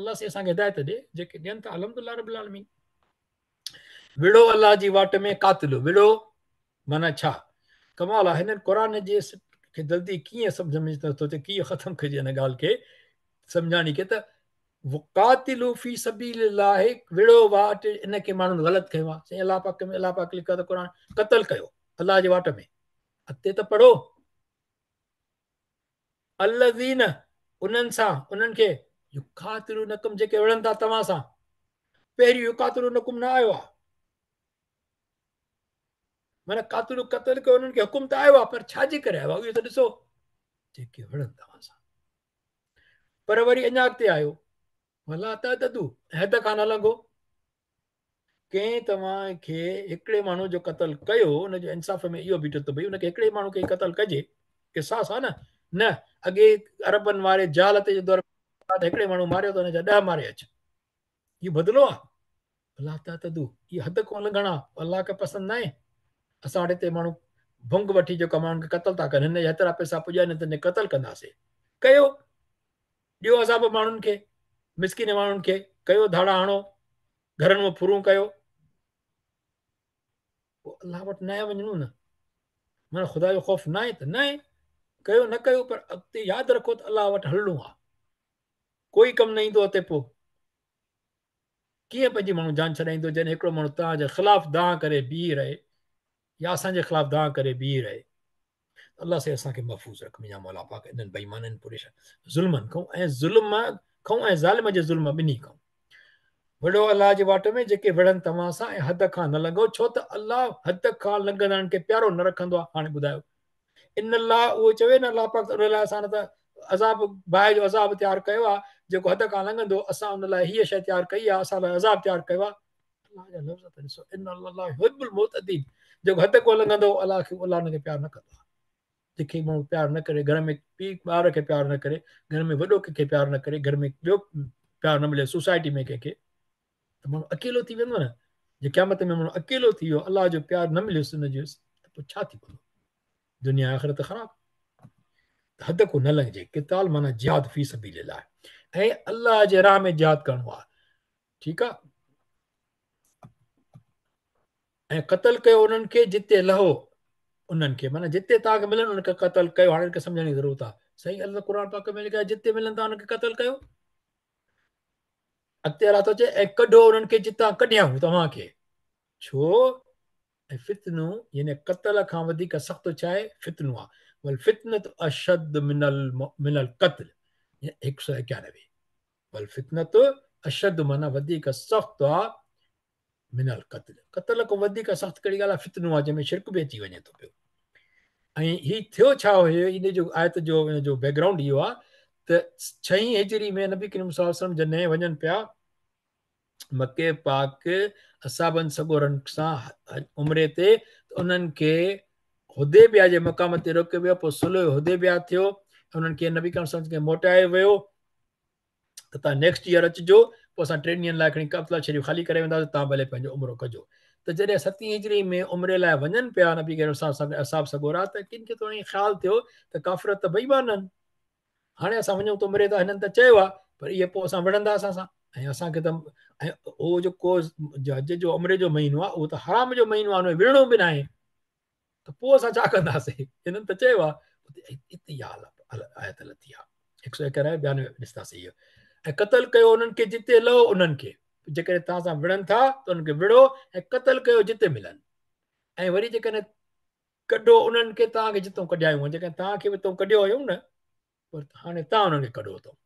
الله سائين اسان کي هدايت ڏي، جيڪي ڏين ٿا الحمدلله رب العالمين. وڙهو الله جي واٽ ۾ قاتلو، وڙهو معنيٰ ڇا؟ ڪمال آهي هنن قرآن جي کي جلدي ڪيئن سمجھ ۾ نٿو اچي، ڪيئن ختم ڪجي هن ڳالهه کي سمجهاڻي کي ته قاتلو في سبيل الله، وڙهو واٽ، ان کي ماڻهن غلط کنيو آهي. سائين الله پاڪ ۾ الله پاڪ لکيو ته قرآن قتل ڪيو الله جي واٽ ۾، اڳتي ته پڙهو الذين انهن سان، انهن کي، يقاتلونڪم جيڪي وڙهن ٿا توهان سان. پهريون يقاتلونڪم نه آيو آهي، معنيٰ قاتلو قتل ڪيو انهن کي حڪم ته آيو آهي، پر ڇا جي ڪري آيو آهي اهو ته ڏسو، جيڪي وڙهن توهان سان. پر وري اڃا اڳتي آيو ولا تعتدوا، حد کان نه لنگهو. ڪنهن توهان کي هڪڙي ماڻهو جو قتل ڪيو، ان جو انصاف ۾ اهو بيٺو ته ڀئي ان کي هڪڙي ماڻهو کي ئي قتل ڪجي، قصاص آ نه. نه اڳي عربن واري جهالت جي دور ۾ هڪڙي ماڻهو ماريو ته ان جا 10 ماري اچ، اهو بدلو آ. ولا تعتدوا، اهو حد کان لنگهڻ آ، الله کي پسند ناهي. اسان وٽ هتي ماڻهو ڀنگ وٺي جيڪو ماڻهن کي قتل ٿا ڪن، هن جا هيترا پئسا پڄيا نه ته قتل ڪنداسين، ڪيو ڏيو عذاب ماڻهن کي، مسڪين ماڻهن کي ڪيو ڌاڙا هڻو، گهرن مان ڦرون ڪيو، پوء الله وٽ ناهي وڃڻو نه، معنيٰ خدا جو خوف ناهي ته ناهي، ڪيو نه ڪيو، پر اڳتي ياد رکو ته الله وٽ هلڻو آهي، ڪوئي ڪم نه ايندو اتي. پوء ڪيئن پنهنجي ماڻهو جان ڇڏائيندو جڏهن هڪڙو ماڻهو توهان جي خلاف دانهن ڪري بيهي رهي يا اسان جي خلاف دانهن ڪري بيهي رهي؟ الله سائين اسان کي محفوظ رک منهنجا مولا پاڪ انهن بي ايمانن پريشان ظلمن کان ۽ ظلم کان ۽ ظالم جي ظلم ٻنهي کان. وڙهو الله جي واٽ ۾ جيڪي وڙهن توهان سان ۽ حد کان نه لنگهو، ڇو ته الله حد کان لنگهندڙن کي پيارو نه رکندو آهي. هاڻي ٻڌايو ان الله اهو چوي نه الله پاڪ ته ان لاء اسان نه ته عذاب باهه جو عذاب تيار ڪيو آهي، جيڪو حد کان لنگهندو اسان ان لاء هيء شيء تيار ڪئي آهي، اسان لاء عذاب تيار ڪيو آهي. الله جا لفظ ته ڏسو، ان الله يحب المعتدين، جيڪو حد کان لنگهندو الله کي الله ان کي پيار نه ڪندو آهي. جنهن کي ماڻهو پيار نه ڪري، گهر ۾ پيء ٻار کي پيار نه ڪري، گهر ۾ وڏو ڪنهن کي پيار نه ڪري، گهر ۾ ٻيو پيار نه ملي، سوسائٽي ۾ ڪنهن کي، ته ماڻهو اڪيلو ٿي ويندو نه. جي قيامت ۾ ماڻهو اڪيلو ٿي ويو، الله جو پيار نه مليس ان جو، ته پوء ڇا ٿي پوندو؟ دنيا آخرت خراب. حد کان نه لنگهجي. قتال معنيٰ جهاد في سبيل الله، ۽ الله جي راهه ۾ جهاد ڪرڻو آهي، ٺيڪ آ. ۽ قتل ڪيو انهن کي جتي لهو انهن کي، معنيٰ جتي توهان کي ملن انهن کي قتل ڪيو. هاڻي ان کي سمجهڻ جي ضرورت آ. صحيح الله قرآن پاڪ ۾ لکيو آهي جتي ملن ٿا انهن کي قتل ڪيو. اڳتي الله ٿو چئي ۽ ڪڍو انهن کي جتان ڪڍيائون توهان کي. ڇو؟ ۽ فتنو يعني قتل کان وڌيڪ سخت ڇا آهي؟ فتنو آهي. والفتنة اشد من القتل، 191. والفتنة اشد معنيٰ وڌيڪ سخت آ من القتل، قتل کان وڌيڪ سخت ڪهڙي ڳالهه آ؟ فتنو آ جنهن ۾ شرڪ به اچي وڃي ٿو پيو. ۽ هي ٿيو ڇا هيو، ان جو آيت جو ان جو بيڪ گرائونڊ اهو آ ته ڇهين هجري ۾ نبي ڪريم صلي الله عليه وسلم جڏهن وڃن پيا مڪي پاڪ اصحابن سڳورن سان عمري تي، ته انهن کي حديبيه جي مقام تي روڪيو ويو، پوء صلح حديبيه ٿيو، انهن کي نبي ڪريم صلي الله عليه وسلم کي موٽايو ويو ته توهان نيڪسٽ ايئر اچجو، پوء اسان 3 ڏينهن لاء کڻي ڪعبة الله شريف خالي ڪري وينداسين، توهان ڀلي پنهنجو عمرو ڪجو. ته جڏهن ستين هجري ۾ عمري لاء وڃن پيا نبي ڪريم صلي الله عليه وسلم اصحاب سڳورا، ته ڪن کي ٿورو ائين خيال ٿيو ته ڪافر ته بي ايمان آهن، هاڻي اسان وڃون ته عمري ته هنن ته چيو آهي، پر اهي پوء اسان وڙهندا اسان سان ۽ اسان کي ته ۽ اهو جيڪو حج جو عمري جو مهينو آهي اهو ته حرام جو مهينو آهي، ان ۾ وڙهڻو به ناهي، ته پوء اسان ڇا ڪنداسين؟ هنن ته چيو آهي. اتي اها آيت لٿي آهي 191 92 ڏسنداسين اهو. ۽ قتل ڪيو انهن کي جتي لهو انهن کي. جيڪڏهن توهان سان وڙهن ٿا ته انهن کي وڙهو ۽ قتل ڪيو جتي ملن. ۽ وري جيڪڏهن ڪڍو انهن کي توهان کي جتون ڪڍيائون، جيڪڏهن توهان کي به اتون ڪڍيو هيو نه، پر هاڻي توهان انهن کي ڪڍو اتون.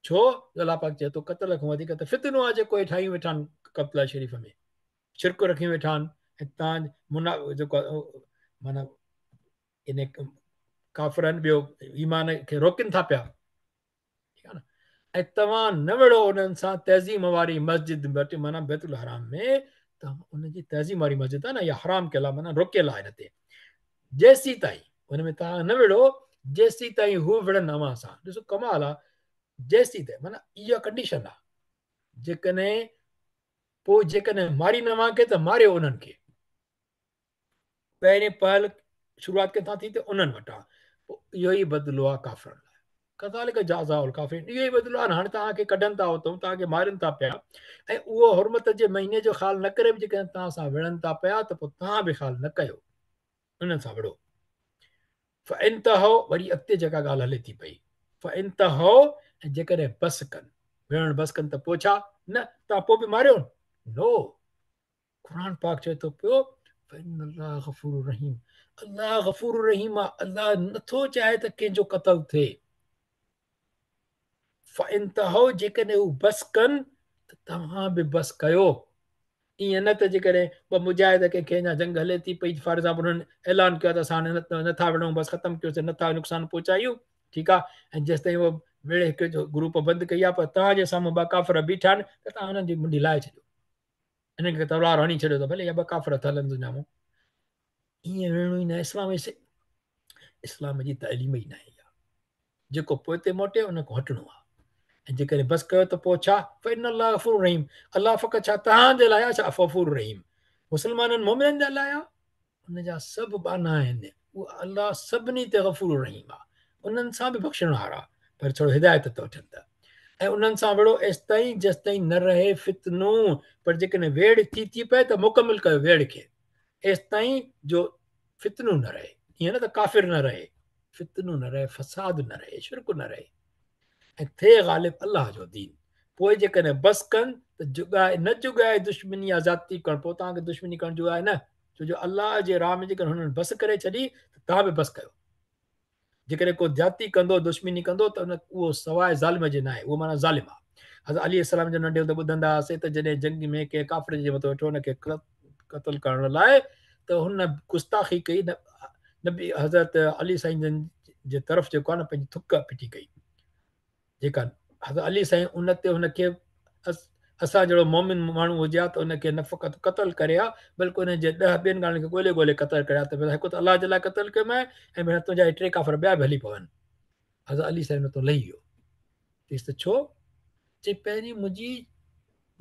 ڇو جو الله پاڪ چئي ٿو قتل کان وڌيڪ ته فتنو آهي جيڪو هي ٺاهيون ويٺا آهن قبله شريف ۾، شرڪ رکيون ويٺا آهن ۽ توهان منا جيڪو معنيٰ ان ڪافرن ٻيو ايمان کي روڪين ٿا پيا. ٺيڪ آهي نه ۽ توهان نه وڙهو انهن سان تعظيم واري مسجد وٽ معنيٰ بيت الحرام ۾ ته ان جي تعظيم واري مسجد آهي نه يا حرام ڪيل آهي معنيٰ روڪيل آهي ان تي جيسي تائين ان ۾ توهان نه وڙهو جيسي تائين هو وڙهن اوهان سان. ڏسو ڪمال آهي، جيسي تائين معنيٰ اها ڪنڊيشن آهي، جيڪڏهن پوء جيڪڏهن مارين اوهان کي ته ماريو انهن کي. پهرين پهل شروعات ڪنهن سان ٿي ته انهن وٽان. پوء اهو ئي بدلو آهي ڪافرن لاء. ڪذالڪ جزاء الڪافرين، اهو ئي بدلو آهي. هاڻي توهان کي ڪڍن ٿا اتون، توهان کي مارين ٿا پيا ۽ اهو حرمت جي مهيني جو خيال نه ڪري به جيڪڏهن توهان سان وڙهن ٿا پيا ته پوء توهان به خيال نه ڪيو، انهن سان وڙهو. فانتهوا، وري اڳتي جيڪا ڳالهه هلي ٿي پئي، فانتهوا، ۽ جيڪڏهن بس ڪن، وڙهڻ بس ڪن ته پوء ڇا؟ نه توهان پوء به ماريو؟ نو، قرآن پاڪ چئي ٿو پيو فإن الله غفور رحيم، الله غفور رحيم آ، الله نٿو چاهي ته ڪنهن جو قتل ٿئي. فانتهوا، جيڪڏهن هو بس ڪن ته توهان به بس ڪيو. ائين نه ته جيڪڏهن ٻه مجاهد ڪنهن کي اڃا جنگ هلي ٿي پئي، فار ايگزامپل هنن اعلان ڪيو ته اسان هاڻي نٿا وڙهون، بس ختم ڪيوسين، نٿا نقصان پهچايون، ٺيڪ آ، ۽ جيستائين هو وڙهي هڪ گروپ بند ڪئي آ، پر توهان جي سامهون ٻه ڪافر بيٺا آهن ته توهان هنن جي منڍي لاهي ڇڏيو، انهن کي تلوار هڻي ڇڏيو ته ڀلي اها ٻه ڪافر ٿا هلن تنهنجا منهن. ائين وڙهڻو ئي ناهي. اسلام جي اسلام جي تعليم ئي ناهي اها. جيڪو پوئتي موٽي ان کان هٽڻو آهي. ۽ جيڪڏهن بس ڪيو ته پوء ڇا؟ فإن الله غفور رحيم، الله فقط ڇا توهان جي لاء آهي ڇا؟ غفور رحيم مسلمانن مؤمنن جي لاء آهي. ان جا سڀ ٻانها آهن، اهو الله سڀني تي غفور رحيم آهي، انهن سان به بخشڻهار آهي، پر ٿورو هدايت ته وٺن ته. ۽ انهن سان وڙهو ايستائين جيستائين نه رهي فتنو، پر جيڪڏهن ويڙهه ٿي ٿي پئي ته مڪمل ڪيو ويڙهه کي، ايستائين جو فتنو نه رهي، ائين نه ته ڪافر نه رهي، فتنو نه رهي، فساد نه رهي، شرڪ نه رهي، ۽ ٿئي غالب الله جو دين. پوء جيڪڏهن بس ڪن ته جڳائي نه جڳائي دشمني يا زيادتي ڪرڻ، پوء توهان کي دشمني ڪرڻ جڳائي نه، ڇو جو الله جي راهه ۾ جيڪڏهن هنن بس ڪري ڇڏي ته توهان به بس ڪيو. جيڪڏهن ڪو زيادتي ڪندو، دشمني ڪندو ته ان اهو سواء ظالم جي ناهي، اهو معنيٰ ظالم آهي. حضرت علي السلام جو ننڍي هوندي ٻڌندا هئاسين ته جڏهن جنگ ۾ ڪنهن ڪافر جي مٿان ويٺو ان کي قتل ڪرڻ لاء ته هن گستاخي ڪئي، نبي حضرت علي سائين جن جي طرف جيڪو آهي نه پنهنجي ٿڪ ڦٽي ڪئي. جيڪا حضرت علي سائين ان تي هن کي اسان جهڙو مومن ماڻهو هجي ها ته ان کي نه فقط قتل ڪري ها بلڪ ان جي 10 ٻين ڳالهين کي ڳولي ڳولي قتل ڪري ها ته هڪ ته الله جي لاء قتل ڪيو مانء ۽ ڀيڻا تنهنجا هي 3 ڪافر ٻيا به هلي پون. حضرت علي سائين ان تان لهي ويو. چيس ته ڇو؟ چي پهرين منهنجي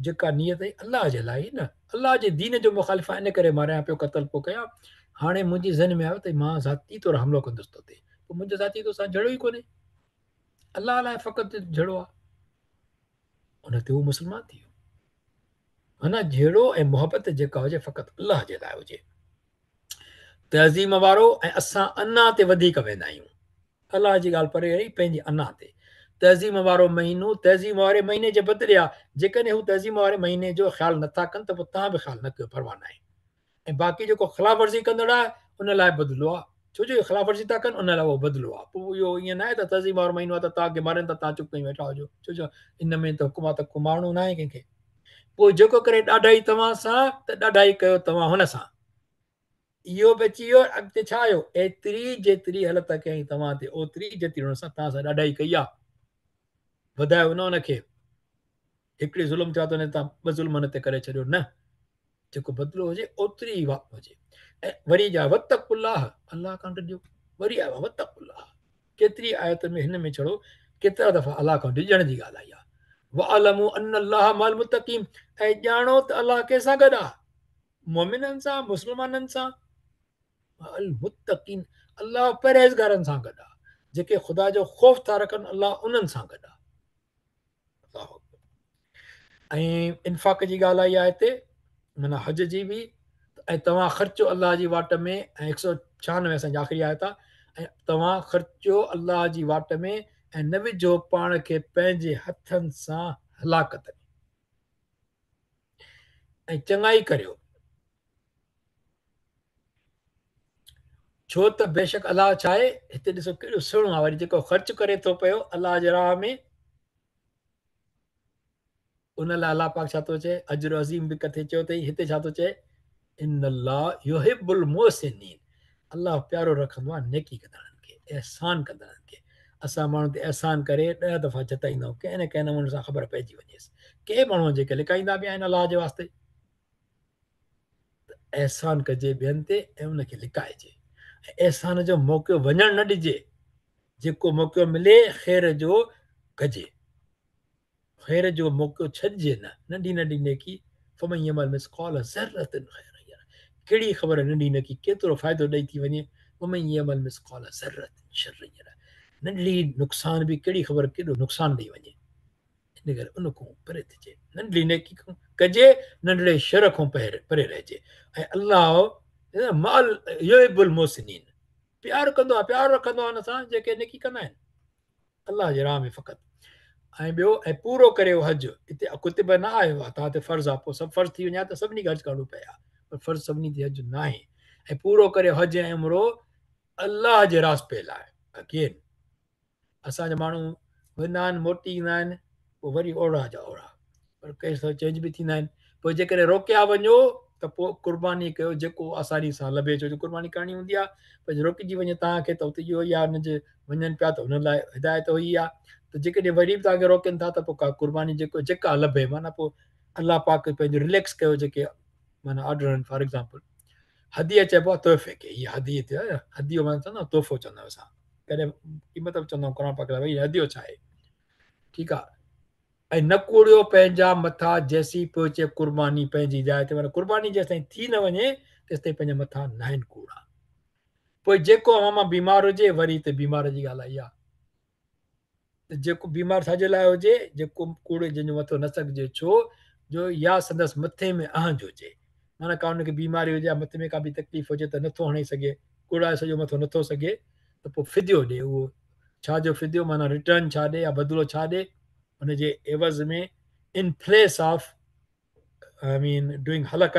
جيڪا نيت هئي الله جي لاء هئي نه، الله جي دين جو مخالف آهيان ان ڪري ماريان پيو قتل پيو ڪيان، هاڻي منهنجي ذهن ۾ آيو ته مان ذاتي طور حملو ڪندس تو تي، پوء منهنجو ذاتي تو سان جهيڙو ئي ڪونهي، الله لاء فقط جهيڙو آهي. ان تي هو مسلمان ٿي ويو. معنيٰ جهيڙو ۽ محبت جيڪا هجي فقط الله جي لاء هجي. تعظيم وارو ۽ اسان انا تي وڌيڪ ويندا آهيون. الله جي ڳالهه پري رهي پنهنجي انا تي. تعظيم وارو مهينو تعظيم واري مهيني جي بدلي آهي. جيڪڏهن هو تعظيم واري مهيني جو خيال نٿا ڪن ته پوء توهان به خيال نه ڪيو پرواهه ناهي. ۽ باقي جيڪو خلاف ورزي ڪندڙ آهي ان لاء بدلو آهي. ڇو جو اهي خلاف ورزي ٿا ڪن ان لاء اهو بدلو آهي. پوء اهو ائين ناهي ته تعظيم وارو مهينو آهي ته توهان کي مارين ٿا توهان چپ ڪيون ويٺا هجو. ڇو جو ان ۾ ته حڪم آهي ته ڪو مارڻو ناهي ڪنهن کي. پوء جيڪو ڪري ڏاڍائي توهان سان ته ڏاڍائي ڪيو توهان هن سان. اهو به اچي ويو اڳتي ڇا آيو ايتري جيتري هلت ڪيائين توهان تي اوتري جيتري هن سان توهان سان ڏاڍائي ڪئي آهي. وڌايو نه ان کي. هڪڙي ظلم ٿيو آهي ته ان تان ٻه ظلم هن تي ڪري ڇڏيو نه. جيڪو بدلو هجي اوتري ئي هجي. ۽ وري جا وتقوا الله، الله کان ڊڄو. وري آيو آهي وتقوا الله. ڪيتري آيت ۾ هن ۾ ڇڙو ڪيترا دفعا الله کان ڊڄڻ جي ڳالهه آئي آهي. واعلموا ان الله مع المتقين، ۽ ڄاڻو ته الله ڪنهن سان گڏ آهي؟ مؤمنن سان، مسلمانن سان. مع المتقين، الله پرهيزگارن سان گڏ آهي. جيڪي خدا جو خوف ٿا رکن الله انهن سان گڏ آهي. الله اڪبر. ۽ انفاق جي ڳالهه آئي آهي هتي معنيٰ حج جي به ۽ توهان خرچو الله جي واٽ ۾ ۽ 196 اسان جي آخري آيت آهي ۽ توهان خرچو الله جي واٽ ۾ ۽ نه وجهو پاڻ کي پنهنجي هٿن سان هلاڪت ۾. ۽ چڱائي ڪريو، ڇو ته بيشڪ الله ڇا آهي؟ هتي ڏسو ڪيڏو سهڻو آهي وري جيڪو خرچ ڪري ٿو پيو الله جي راهه ۾ ان لاء الله پاڪ ڇا ٿو چئي؟ اجر عظيم به ڪٿي چيو اٿئي، هتي ڇا ٿو چئي؟ ان الله يحب المحسنين الله پيارو رکندو آهي نيڪي ڪندڙن کي، احسان ڪندڙن کي. اسان ماڻهن تي احسان ڪري 10 دفعا جتائيندا آهيون، ڪنهن نه ڪنهن نموني سان خبر پئجي وڃيس. ڪي ماڻهو جيڪي لڪائيندا به آهن الله جي واسطي. ته احسان ڪجي ٻين تي ۽ ان کي لڪائجي ۽ احسان جو موقعو وڃڻ نه ڏجي. جيڪو موقعو ملي خير جو ڪجي. خير جو موقعو ڇڏجي نه. ننڍي ننڍي نيڪي فمن يعمل مثقال ذرة خيرا يره ڪهڙي خبر ننڍي نيڪي ڪيترو فائدو ڏئي ٿي وڃي ومن يعمل مثقال ذرة شرا يره ننڍڙي نقصان به ڪهڙي خبر ڪيڏو نقصان ڏئي وڃي. ان ڪري ان کان پري ٿجي، ننڍڙي نيڪي ڪجي، ننڍڙي شر کان پري رهجي ۽ الله مع يحب المحسنين پيار ڪندو آهي، پيار رکندو آهي ان سان جيڪي نيڪي ڪندا آهن الله جي راهه ۾ فقط. ۽ ٻيو ۽ پورو ڪريو حج، اتي ڪتب نه آيو آهي توهان تي فرض آهي، پوء سڀ فرض ٿي وڃي ها ته سڀني کي حج ڪرڻو پئي ها، پر فرض سڀني تي حج ناهي. ۽ پورو ڪريو حج ۽ عمرو الله جي راضپي لاء. اگين اسان جا ماڻهو ويندا آهن موٽي ايندا آهن پوء وري اوڙا جا اوڙا، پر ڪي سو چينج به ٿيندا آهن. پوء جيڪڏهن روڪيا وڃو ته پوء قرباني ڪيو جيڪو آساني سان لڀي، ڇو جو قرباني ڪرڻي هوندي آهي. پر جي روڪجي وڃي توهان کي ته اتي اهو ئي آهي، انهن جي وڃن پيا ته انهن لاء هدايت هئي آهي ته جيڪڏهن وري به توهان کي روڪين ٿا ته پوء ڪا قرباني جيڪو جيڪا لڀي، معنيٰ پوء الله پاڪ پنهنجو رليڪس ڪيو جيڪي معنيٰ آرڊر آهن. فار ايگزامپل هديه چئبو آهي تحفي کي، هي هديه ٿيو آهي، هديو معنيٰ چوندا آهيون تحفو چوندا آهيون اسان ڪڏهن قيمت به چوندا آهيون قرآن پاڪ لاء ڀئي هديو ڇا آهي، ٺيڪ آهي. ۽ نه ڪوڙيو پنهنجا مٿا جيسين پهچي قرباني پنهنجي جاء تي، معنيٰ قرباني جيستائين ٿي نه وڃي تيستائين پنهنجا مٿا ناهن ڪوڙا. پوء جيڪو اوهان مان بيمار هجي، وري هتي بيمار جي ڳالهه آئي آهي ته جيڪو بيمار ڇا جي لاء هجي، جيڪو ڪوڙي جنهن جو مٿو نه سگهجي، ڇو جو يا سندس مٿي ۾ اهنج هجي، معنيٰ ڪا ان کي بيماري هجي يا مٿي ۾ ڪا ٻي تڪليف هجي ته نٿو هڻي سگهي، ڪوڙائي سڄو مٿو نٿو سگهي ته پوء فديو ڏي. اهو ڇا جو فديو، معنيٰ ريٽرن ڇا ڏي يا بدلو ڇا ڏي ان جي عيوض ۾، in place of I mean doing حلق،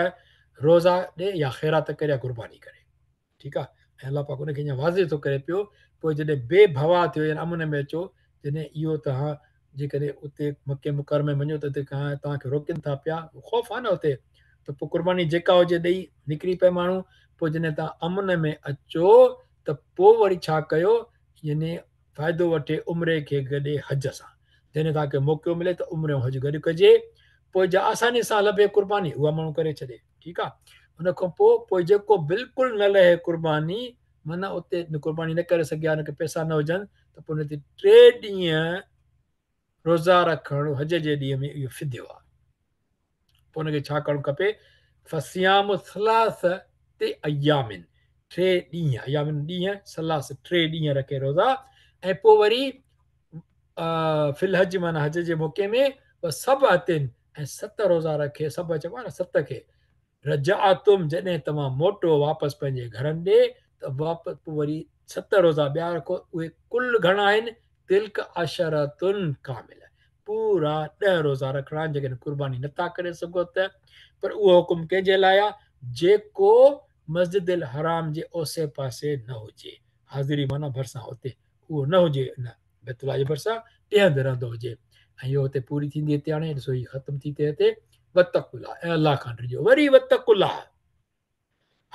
روزا ڏي يا خيرات ڪري يا قرباني ڪري، ٺيڪ آ. ۽ الله پاڪ ان کي اڃا واضح ٿو ڪري پيو، پوء جڏهن بي ڀوا ٿيو يعني امن ۾ اچو، جڏهن اهو توهان جيڪڏهن اتي مڪي مڪرمه ۾ وڃو ته اتي توهان کي روڪين ٿا پيا، خوف آ نه اتي، ته پوء قرباني جيڪا هجي ڏئي نڪري پئي ماڻهو. پوء جڏهن توهان امن ۾ اچو ته پوء وري ڇا ڪيو، يعني فائدو وٺي عمري کي گڏي حج سان، جڏهن توهان کي موقعو ملي ته عمري ۽ حج گڏ ڪجي، پوء جا آساني سان لڀي قرباني اها ماڻهو ڪري ڇڏي، ٺيڪ آ. ان کان پوء پوء جيڪو بلڪل نه لهي قرباني، معنيٰ اتي قرباني نه ڪري سگهيا، ان کي پئسا نه هجن ته پوء ان تي 3 ڏينهن روزا رکڻ حج جي ڏينهن ۾ اهو فديو آ. پوء ان کي ڇا ڪرڻ کپي؟ فصيام ثلاثة ايام، 3 ڏينهن، ايام ڏينهن، ثلاث 3 ڏينهن رکي روزا، ۽ پوء وري في الحج معنيٰ حج جي موقعي ۾ وسبعة ۽ 7 روزا رکي، سبع چئبو آهي نه 7 کي، رجعتم جڏهن توهان موٽو واپس پنهنجي گهرن ڏي ته واپس پوء وري 7 روزا ٻيا رکو، اهي ڪل گهڻا آهن؟ تلڪ عشرة ڪامله، پورا 10 روزا رکڻا آهن جيڪڏهن قرباني نٿا ڪري سگهو ته. پر اهو حڪم ڪنهن جي لاء آهي؟ جيڪو مسجد الحرام جي اوسي پاسي نه هجي، حاضري معنيٰ ڀرسان اتي اهو نه هجي، نه بيت الله جي ڀرسان ٽئين هنڌ رهندو هجي. ۽ اهو هتي پوري ٿيندي هتي هاڻي ڏسو هي ختم ٿي ٿئي هتي واتقوا الله، ۽ الله کان ڊڄو، وري واتقوا الله،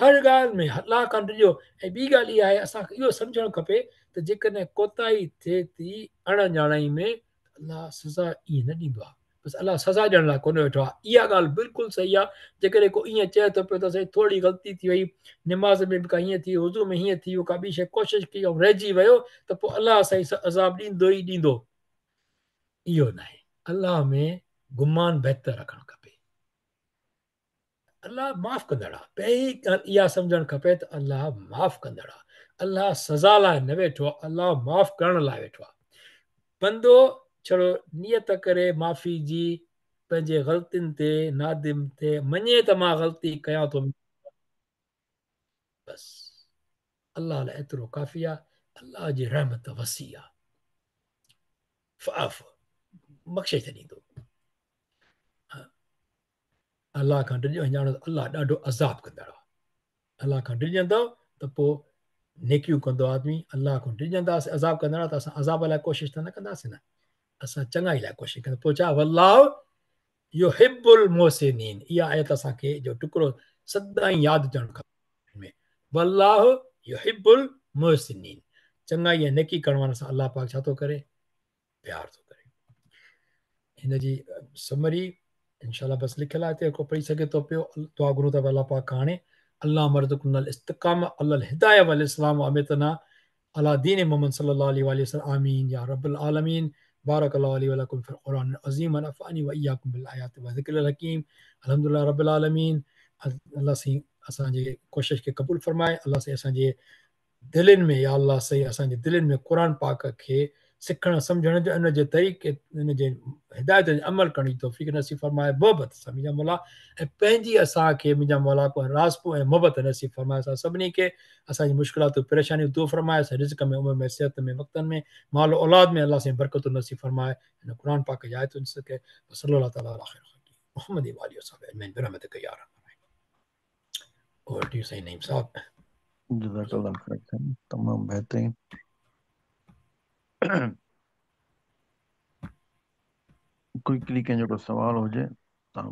هر ڳالهه ۾ الله کان ڊڄو. ۽ ٻي ڳالهه اها آهي اسان کي اهو سمجهڻ کپي ته جيڪڏهن ڪوتاهي ٿئي ٿي اڻ ڄاڻائي ۾ ته الله سزا ائين نه ڏيندو آهي، بس الله سزا ڏيڻ لاء ڪونه ويٺو آهي. اها ڳالهه بلڪل صحيح آهي. جيڪڏهن ڪو ائين چئي ٿو پيو ته سائين ٿوري غلطي ٿي وئي، نماز ۾ به ڪا هيئن ٿي، وضو ۾ هيئن ٿي ويو، ڪا ٻي شيء ڪوشش ڪئي ۽ رهجي ويو ته پوء الله سائين عذاب ڏيندو ئي ڏيندو. اهو ناهي. الله ۾ گمان بهتر رکڻ کپي. الله معاف ڪندڙ آهي. پهرين ڳالهه اها سمجهڻ کپي ته الله معاف ڪندڙ آهي. الله سزا لاء نه ويٺو آهي، الله معاف ڪرڻ لاء ويٺو آهي. بندو ڇڙو نيت ڪري معافي جي، پنهنجي غلطين تي نادم ٿئي، مڃي ته مان غلطي ڪيان ٿو، بس الله لاء ايترو ڪافي آهي. الله جي رحمت وسيع آهي. फ़अफ़ बख़्शे छॾींदो। अलाह खां डिॼो ऐं ॼाणो अलाह ॾाढो अज़ाब कंदड़ आहे। अलाह खां डिॼंदव त पोइ नेकियूं कंदो आदमी। अलाह खां डिॼंदासीं अज़ाब कंदड़ त असां अज़ाब लाइ कोशिश त न कंदासीं न, असां चङाई लाइ कोशिश कंदा। पोइ छा वल्लाह युहिब्बुल मुहसिनीन, इहा आयत असांखे जो टुकड़ो सदाईं यादि हुजणु खपे। वल्लाह युहिब्बुल मुहसिनीन, चङाई ऐं नेकी करण वारनि सां अलाह पाक छा थो करे? प्यार थो करे। हिन जी समरी इंशाअल्लाह बसि लिखियलु आहे, हिते को पढ़ी सघे थो पियो। दुआ घुरूं था अलाह पाक खां हाणे अल्लाह मर्ज़ुकुना इस्तिकामा अलल हिदाया वल इस्लाम व अमितना अला दीन मोहम्मद सल्लल्लाहु अलैहि वसल्लम आमीन या रब्बुल आलमीन। बारकल्लाहु ली व लकुम फिल कुरान अज़ीम व नफ़अनी व इय्याकुम बिल आयाति व ज़िक्रिल हकीम। अल्हम्दुलिल्लाह रब्बिल आलमीन। अल्लाह साईं असांजी कोशिश खे क़बूल फरमाए। अल्लाह साईं असांजे दिलनि में या अल्लाह साईं असांजे दिलनि में क़ुरान पाक खे सिखण सम्झण जो इन जे तरीक़े इन जे हिदायत जे अमल करण जी तौफ़ीक़ नसीब फरमाए। मोहबत सां मुंहिंजा मौला ऐं पंहिंजी असांखे मुंहिंजा मौला को राज़पो ऐं मोहबत नसीब फरमाए। असां सभिनी खे असांजी मुश्किलातूं परेशानियूं दूर फरमाए। असां रिज़्क में, उम्र में, सिहत में, वक़्तनि में, माल औलाद में अल्लाह साईं बरकतूं नसीब फरमाए। हिन क़ुरान पाक जी आयतुनि खे सल्लल्लाहु तआला अला ख़ैर मुहम्मद व आलिहि वसहबिहि अजमईन बिरहमतिक या अरहमर राहिमीन। Over to you Sain Naeem साहब।
जज़ाकल्लाह खैर, तमाम बेहतरीन। क्विकली कंहिंजो को सवाल हुजे तव्हां